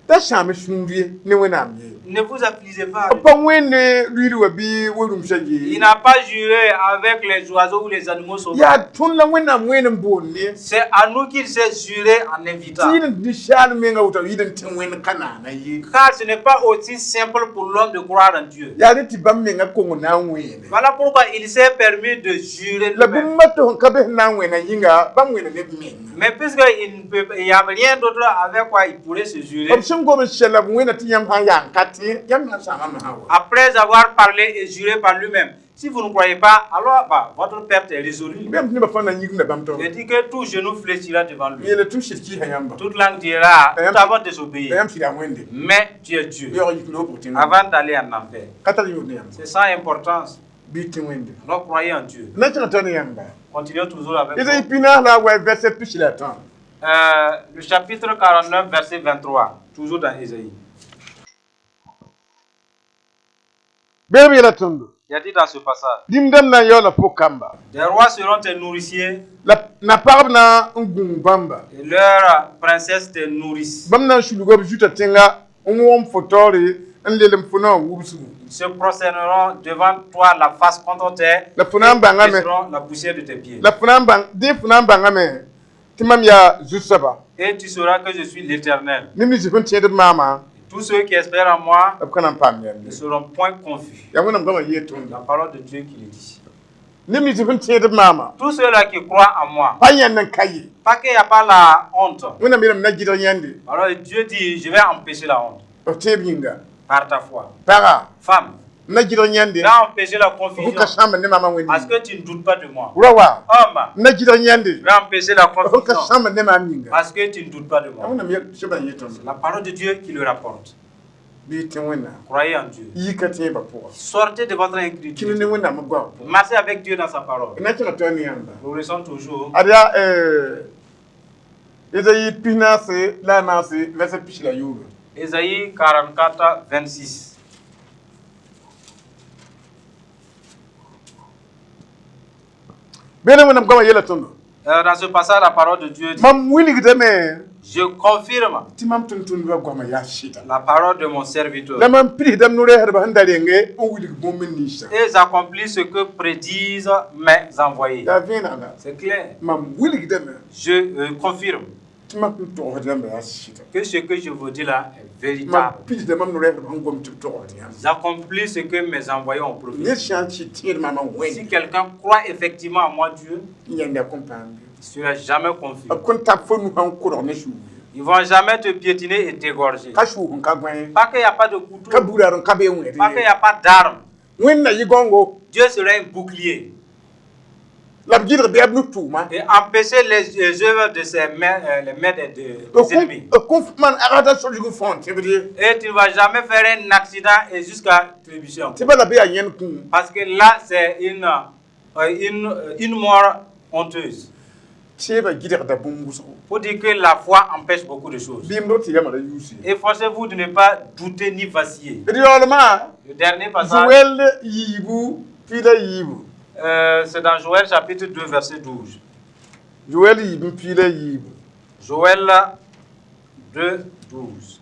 Da sãam sũur ye ne Wẽnnaam ye. Ne vous affligez pas. B pa wẽnd ne luiid wã bɩ we-rũmsã ye. Il n'a pas juré avec les oiseaux ou les animaux sauvages. Yaa tõnd la Wẽnnaam wẽnd n boond ye. C'est à nous qu'il s'est juré en invitant. Tɩ yɩl n ninsaal menga woto yɩl n tẽ Wẽnd ka naana ye. Car ce n'est pas aussi simple pour l'homme de croire en Dieu. Yaa rẽ tɩ bãmb menga kong na n wẽene. Voilà pourquoi il s'est permis de jurer La lui-même. bũmb to sẽn ka be sẽn na n wẽna yĩnga, bãmb wẽna ne b menga. Mais puisqu'il ne peut, il n'y a rien d'autre avec quoi il pourrait se jurer. B sẽn gom n sɛla b wẽna tɩ yãmb sã n yaa n ka tẽ, yãmb na n sãamame sã wa. Après avoir parlé et juré par lui-même, si vous ne croyez pas, alors bah, votre perte est résolue. Bãmb nebã fãa na n yĩgimda bãmb tao. Il dit que tout genou fléchira devant lui. Yeele tɩ m sɩd kɩɩsa yãmba. Toute langue dira, nous t'avons désobéi. La yãmb sɩd yaa Wẽnde. Mais tu es Dieu. Yaoog yik loog pʋg tẽngã. Avant d'aller en enfer. Ka tar yõod ne yãmb. C'est sans importance. Bɩ tẽ Wẽnde. Alors croyez en Dieu. Na n kẽng tao ne yãmba. Continuons toujours avec Esayi vous. 43 verset 13. Le chapitre 49, verset 23. Toujours dans Ésaïe. Beem yeela tõndo. Il a dit dans ce passage: Dĩm-dãmb na n yaoola pʋg-kamba. Des rois seront tes nourriciers La na-pagb na n gũus bãmba. Et leur princesse tes nourrices. Bãmb na n sulga b zuta tẽnga n wõm fo taoore n lelem fo na n wubsgu. Ils se prosterneront devant toi la face contre terre La fo na n et bãngame. Baisseront la poussière de tes pieds. La fo na n bãng dẽ fo na n bãngame tɩ mam yaa Zu-soaba. Et tu sauras que je suis l'Éternel. Neb nins sẽn tẽed b maama, Tous ceux qui espèrent en moi b ka na n paam yãmb ne ye. Seront point confus. Yaa Wẽnnaam goamã yee tõndo. La parole de Dieu qui le dit. Neb nins sẽn tẽed b maama, Tous ceux-là qui croient en moi, pa yãnd n ka ye. Pas qu'il n'y a pas la honte. Wẽnnaam yeelame na gɩdg yãnde. Alors Dieu dit, je vais empêcher la honte B tẽeb yĩnga. Par ta foi. Paga, Femme, na gɩdg yãnde. Je vais empêcher la Fo confusion ka sãmb ne maamã Wẽnde. Parce que tu ne doutes pas de moi. Ra wa, Homme, na gɩdg yãnde. Je vais empêcher la Fo ka confusion sãmb ne maam yĩnga. Parce que tu ne doutes pas de moi. Wẽnnaam yel sẽbã yẽ tõndo. C'est la parole de Dieu qui le rapporte. Bɩ tẽ Wẽnnaam. Croyez en Dieu. Yɩ ka tẽebã pʋga. Sortez de votre Kẽnd incrédulité. ne Wẽnnaam goam pʋgã. Marchez avec Dieu dans sa parole. Na kẽng tao ne yãmba. Nous restons toujours. Ad yaa Ezayi 44 verset 23. Ésaïe 44, 26. Beene Wẽnnaam goamã yeela tõndo. Dans ce passage, la parole de Dieu dit: Mam wilgdame Je confirme tɩ mam tʋm-tʋmdbã goamã yaa sɩda. La parole de mon serviteur. La mam pidsdame no-rɛɛsdbã sẽn da renge n wilg bũmb ninsã. Et j'accomplis ce que prédisent mes envoyés. Yaa vẽenega. C'est clair. Mam wilgdame Je confirme tɩ mam sẽn togsd rãmbã yaa sɩda. Que ce que je vous dis là est Mam véritable. pidsda mam no-rɛɛsdbã sẽn gom tɩ b togsd yãmb. J'accomplis ce que mes envoyés ont prophétisé. Ned sã n tɩ tẽed maamã Si Wẽnde, quelqu'un croit effectivement en moi, Dieu, yãnda kõn paam be. il ne sera jamais confus. B kõn tab fo nusã n kodg ne sũur. Ils ne vont jamais te piétiner et t'égorger. Ka sʋʋg n ka gõe. Pas qu'il n'y a pas de couteau, Ka budaar n ka be n wẽd pas qu'il n'y ye. a pas d'arme. Wẽnna yɩ gãongo Dieu sera un bouclier. La b gɩdg bɩ b nu-tʋʋma. Et empêcher les œuvres de ses mains, les mains des ennemis. B kõn maan agda sor-zug n fãa tẽbd ye. Et tu ne vas jamais faire un accident et jusqu'à trébucher. Tɩ bala bɩ yaa yẽnd kũum. Parce que là, c'est une mort honteuse. Tẽebã gɩdgda bũmb wʋsgo. Pour dire que la foi empêche beaucoup de choses. Bɩ m tɩ yamã ra yuus ye. Efforcez-vous de ne pas douter ni vaciller. D yaoolmã Le dernier passage, Zoɛl yiibu piida yiibu. C'est dans Joël chapitre 2, verset 12. Zoɛl yiib piida yiibu. Joël 2, 12.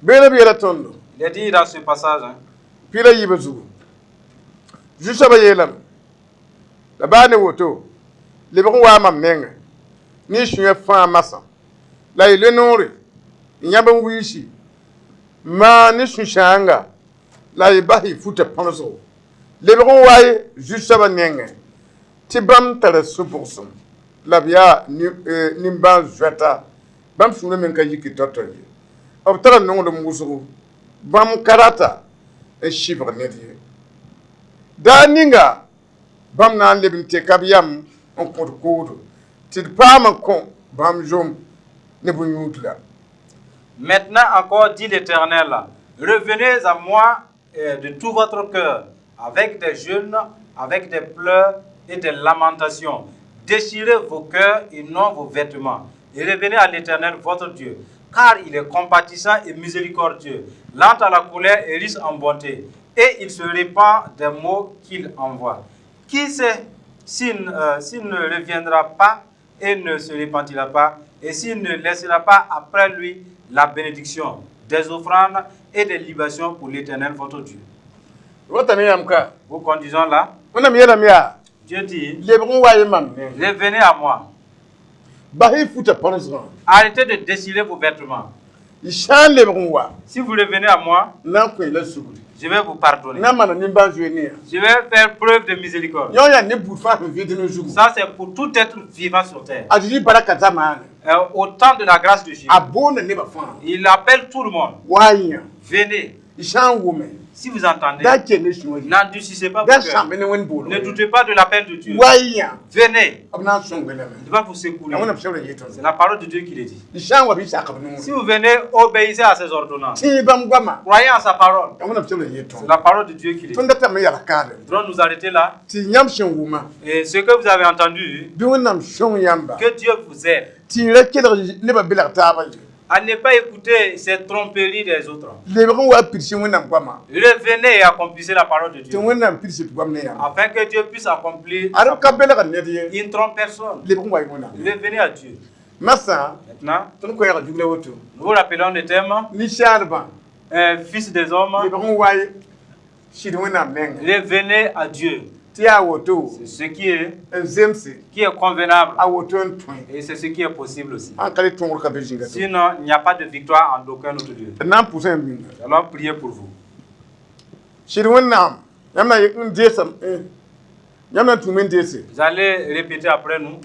Beene b yeela tõndo. Il est dit dans ce passage, hein, Piida yiibã zugu zu-soabã yeelame la baa ne woto lebg n waa mam menga ne sũyã fãa masã la y le noore n yãb n wiisi maan ne sũ-sãanga la y bas y futa põsgo lebg n wa ye zu-soabã nengẽ tɩ bãmb tara sũ-bʋgsem la b yaa nimbãan-zoɛta bãmb sũurã me ka yiki tao-tao ye b tara nonglem wʋsgo bãmb ka rata n sɩbg ned ye daar ninga bãmb na n leb n teka b yam n kõt koodo tɩ d paam n kõ bãmb zom ne bõn-yũud la. Maintenant encore, dit l'Éternel, revenez à moi de tout votre cœur, avec des jeûnes, avec des pleurs et des lamentations. Déchirez vos cœurs et non vos vêtements. Et revenez à l'Éternel, votre Dieu, car il est compatissant et miséricordieux, lent à la colère et riche en bonté. Et il se répand des maux qu'il envoie. Qui sait s'il ne reviendra pas et ne se repentira pas, et s'il ne laissera pas après lui la bénédiction, des offrandes et des libations pour l'Éternel votre Dieu. Rotame yãmb ka. Vous conduisons là. Wẽnnaam yeelame yaa Dieu dit, lebg n wa ye mam ne. Revenez à moi. Bas y futã põnsgã. Arrêtez de déchirer vos vêtements. Y sã n lebg n wa Si vous revenez à moi, n na n kõ la sugri. Je vais vous pardonner. N na n maana nimbãan-zoeer ne yã. Je vais faire preuve de miséricorde. Yõ yaa ne buud fãa sẽn vɩɩd ne zugu. Ça, c'est pour tout être vivant sur terre. A Zeezi baraka zamaane. Au temps de la grâce de Jésus, A boonda nebã fãa. Il appelle tout le monde. Wa yã. Venez. Y sã n wʋme. Si vous entendez, Da keng sũur. N'endurcissez pas Da vos cœurs. sãmb ne Wẽnd boolg. Ne doutez pas de l'appel de Dieu. Wa yã. Venez. B na n sõnge lame. Il va vous secourir. Wẽnnaam sebra yetõ. C'est la parole de Dieu qui le dit. Y sã n wa bɩ sak b Si noore. vous venez, obéissez à ses ordonnances. Tẽe bãmb goama. Croyez en sa parole. Wẽnnaam sebra yetõ. C'est la parole de Dieu qui le dit. Tõnd datame yag kaare. Nous allons nous arrêter là. Tɩ yãmb sẽn wʋma. Et ce que vous avez entendu, Bɩ Wẽnnaam sõng yãmba. Que Dieu vous aide Tɩ y ra kelg nebã belg taabã ye. À ne pas écouter ces tromperies des autres. Lebg n wa pids Wẽnnaam goama. Revenez et accomplissez la parole de Tɩ Dieu. Wẽnnaam pids d goam ne yãmb. Afin que Dieu puisse accomplir. Ad ka belg ned ye. Il ne trompe personne. Lebg n wa y Wẽnnaam. Revenez à Dieu. Masã Maintenant, tõnd koɛɛga jugla woto. Nous vous rappelons le thème, Ninsaalbã. Fils des hommes, Lebg n wa y sɩd Wẽnnaam nengẽ. Revenez à Dieu. Tɩ yaa woto. C'est ce qui est, N zemse. Qui est convenable A woto n tõe. Et c'est ce qui est possible aussi. Sãn ka le tõogr ka be zĩnga to. Sinon, il n'y a pas de victoire en aucun autre lieu. D na n pʋsã yãmb yĩnga. Nous allons prier pour vous. Sɩd Wẽnnaam yãmb na n deesa yãmb na n tũum n deese. Vous allez répéter après nous.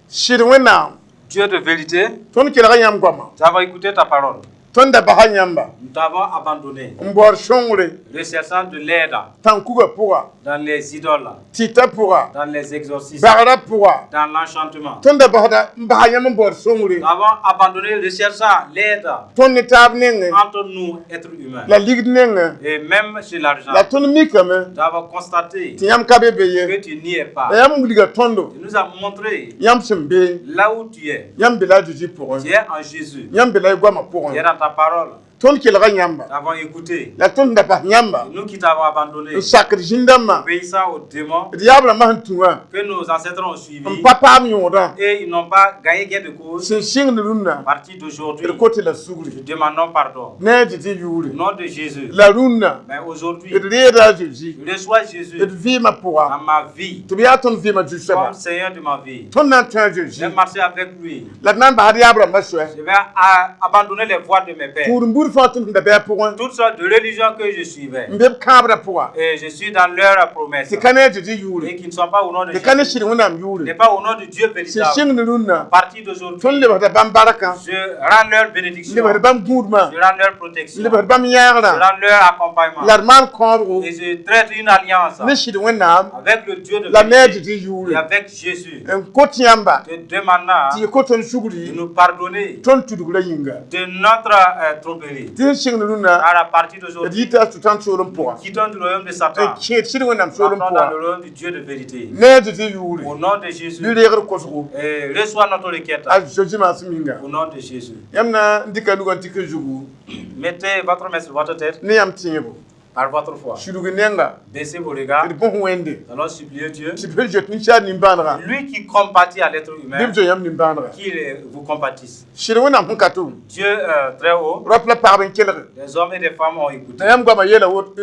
Sɩd Wẽnnaam. Dieu de vérité, Tõnd kelga yãmb goama. Nous avons écouté ta parole. Tõnd da basa yãmba. Nous t'avons abandonné, N baood sõngre. Recherchant de l'aide Tãn-kuga pʋga. Dans les idoles, Tɩta pʋga. Dans les exorcismes, Bagrã pʋga. Dans l'enchantement. Tõnd da basda n basa yãmb n baood sõngre. Nous avons abandonné, recherchant l'aide Tõnd ne taab nengẽ. Entre nous, êtres humains. La ligd nengẽ. Et même sur l'argent, La tõnd mikame. Nous avons constaté Tɩ yãmb ka be be ye. Que tu n'y es pas. La yãmb wilga tõndo. Tu nous as montré Yãmb sẽn be. Là où tu es. Yãmb be la a Zeezi pʋgẽ. Tu es en Jésus. Yãmb be la y goamã Tu es pʋgẽ. Dans ta parole. Tõnd kelga yãmba. Nous avons écouté. La tõnd da bas yãmba. Nous qui t'avons abandonné, N sakd zĩn-dãmbã. Obéissant aux démons D yaab-rãmbã sẽn tũ wã. Que nos ancêtres ont suivis N pa paam yõodã. Et ils n'ont pas gagné gain de cause. Sẽn sɩngd rũnnã. À partir d'aujourd'hui, D kote la sugri. Nous demandons pardon. Ne a Zeezi yʋʋre. Au nom de Jésus. La rũnnã. Mais aujourd'hui, D reeda a Zeezi. Je reçois Jésus D vɩɩmã pʋga. Dans ma vie, Tɩ b yaa tõnd vɩɩmã zu-soaba. Comme Seigneur de ma vie. Tõnd na n tõe a Zeezi. J'ai marché avec lui. La d na n basd yaab-rãmbã soɛ. Je vais abandonner les voies de mes pères. Pʋʋd-n-buud fãa tõnd sẽn da bɩ a pʋgẽ. Toutes sortes de religions que je suivais. N be b kãabrã pʋga. Et je suis dans leur promesse. Tɩ ka ne a Zeezi yʋʋre. Et qui ne sont pas au nom de Tɩ ka ne Jésus. sɩd Wẽnnaam yʋʋre. N'est pas au nom de Dieu Sẽn véritable. sɩngd rũnnã. À partir d'aujourd'hui, Tõnd lebsda bãmb barkã. Je rends leur bénédiction. Lebsd bãmb gũudmã. Je rends leur protection. Lebsd bãmb Je yãagrã. Rends leur accompagnement. La d maan kãobgo. Et je traite une alliance Ne sɩd Wẽnnaam. Avec le Dieu de La ne a vérité Zeezi et yʋʋre. Avec Jésus. N kot yãmba. Te demandant Tɩ y kot tõnd de sugri. Nous pardonner Tõnd tudgrã yĩnga. De notre tromperie. Tɩ n sɩngd rũnnã. Car à partir D d'aujourd'hui, yita a Sʋtãan soolem pʋga. Quittons du royaume de N Satan. kẽed sɩd Wẽnnaam soolem Entrons dans pʋga. le royaume du Dieu de vérité. Ne a Zeezi yʋʋre. Au nom de Jésus, Bɩ reegr kosgo. Et reçois notre requête. A Zeezi maasem yĩnga. Au nom de Jésus. Yãmb na n dɩka nugã n tɩk zugu. Mettez votre main sur votre tête Ne yãmb tẽebo. Par votre foi. Sudg nenga. Baissez vos regards. D bõs Wẽnde. Nous allons supplier Dieu. Tɩ b zoet ninsaal nimbãanega. Lui qui compatit à l'être humain, Bɩ b zoe yãmb nimbãanega. Qu'il vous compatisse. Sɩd Wẽnnaam sẽn ka tʋm. Dieu très haut, Rap la pagb n kelg. Les hommes et les femmes ont écouté. La yãmb goamã yeela wot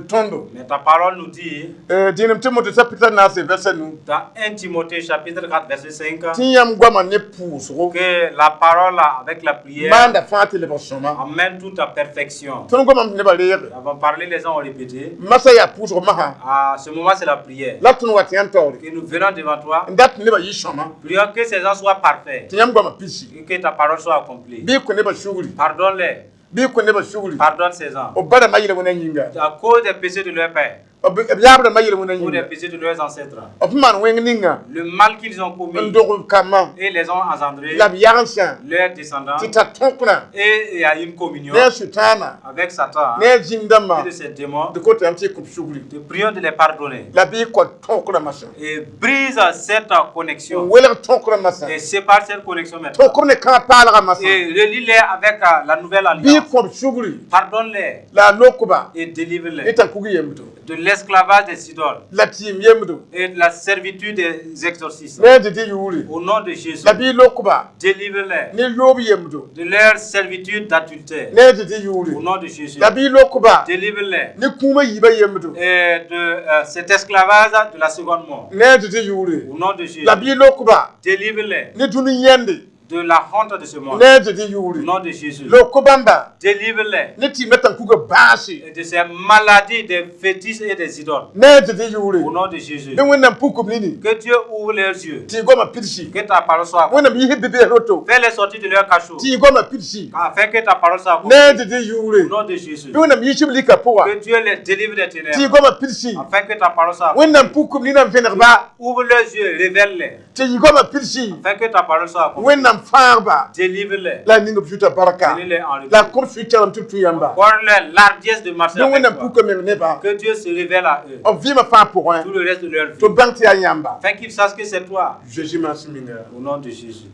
tõndo. Mais ta parole nous dit, Dẽenem Tɩmote chapitre naase verset nu. Dans 1 Timothée chapitre 4 verset 5, Tɩ yãmb goamã ne pʋʋsgo. Que la parole avec la prière Maanda fãa tɩ lebg sõma. Amène tout à perfection. Tõnd goamã nebã reege. Nous avons parlé, les gens ont répété. Masã yaa pʋʋsg masã. À ce moment, c'est la prière. La tõnd wa tɩ yãmb taoore. Que nous venons devant toi, N dat tɩ nebã yɩ sõma. Prions que ces gens soient parfaits Tɩ yãmb goamã pisi. Et que ta parole soit accomplie. Bɩ y kõ nebã sugri. Pardonne-les, Bɩ y kõ nebã sugri. Pardonne ces gens. B ba-rãmbã yel-wẽnã yĩnga. À cause des péchés de leur père B yaab-rãmbã yel-wẽnã ou des yĩnga. Péchés de leurs ancêtres. B maan wẽng ninga. Le mal qu'ils ont N commis dog b kambã. Et les ont engendrés, La b yagsã. Leurs descendants, Tɩ tar tõkrã. Et il y a une communion Ne a Sʋtãana. Avec Satan Ne a zĩm-dãmbã. Et de ses démons. D kot yãmb tɩ y kõ b sugri. Te prions de les pardonner La bɩ y kõ tõkrã masã. Et brise cette connexion N welg tõkrã masã. Et sépare cette connexion maintenant. Tõkr ne kãab paalgã masã. Et relie-les avec la nouvelle Bɩ y alliance. kõ b sugri. Pardonne-les La a lokba. Et délivre-les Y tãn kug yembdo. De l'esclavage des idoles la tɩɩm yembdo et de la servitude des exorcistes. Ne a Zezi yʋʋre. Au nom de Jésus, La bɩ y lok-ba délivre-les ne yoob yembdo. de leur servitude d'adultère. Ne a Zezi yʋʋre. Au nom de Jésus, La bɩ y lok-ba délivre-les ne kũumã yiibã yembdo. et de cet esclavage de la seconde mort. Ne a Zezi yʋʋre. Au nom de Jésus, La bɩ y lok-ba délivre-les ne dũni yẽnde. de la honte de ce monde. Ne a Zezi Au yʋʋre. nom de Jésus, Lok bãmba délivre-les ne tɩɩmã tãnkuga bãase. de ces maladies, des fétiches et des idoles. Ne a Zezi yʋʋre. Au nom de Jésus, Bɩ Wẽnnaam puk b nini. que Dieu ouvre leurs yeux, Tɩ y goamã pidsi. que ta parole soit accomplie. Wẽnnaam yis b bees roto. Fais-les sortir de leur cachot, Tɩ y goamã pidsi. afin que ta parole soit Ne a accomplie. Zezi yʋʋre. Au nom de Jésus, Bɩ Wẽnnaam yis b lika pʋga. que Dieu les délivre des Tɩ y ténèbres, goamã pidsi. afin que ta parole soit accomplie. Wẽnnaam puk b nina n vẽnegba. Ouvre leurs yeux, révèle-les, Tɩ y goamã pidsi. afin que ta parole soit accomplie. Wẽnnaam fãagba. Délivre-les, La a ning b zuta barka. donnez-les en La retour. a kõ b sũ-kɛlem tɩ b tũ yãmba. Accorde-leur l'hardiesse de marcher Bɩ avec Wẽnnaam toi. puka meng nebã. Que Dieu se révèle à eux B vɩɩmã fãa pʋgẽ. tout le reste de leur vie, Tɩ b bãng tɩ yaa yãmba. afin qu'ils sachent que c'est toi. Jésus maas minga. Au nom de Jésus.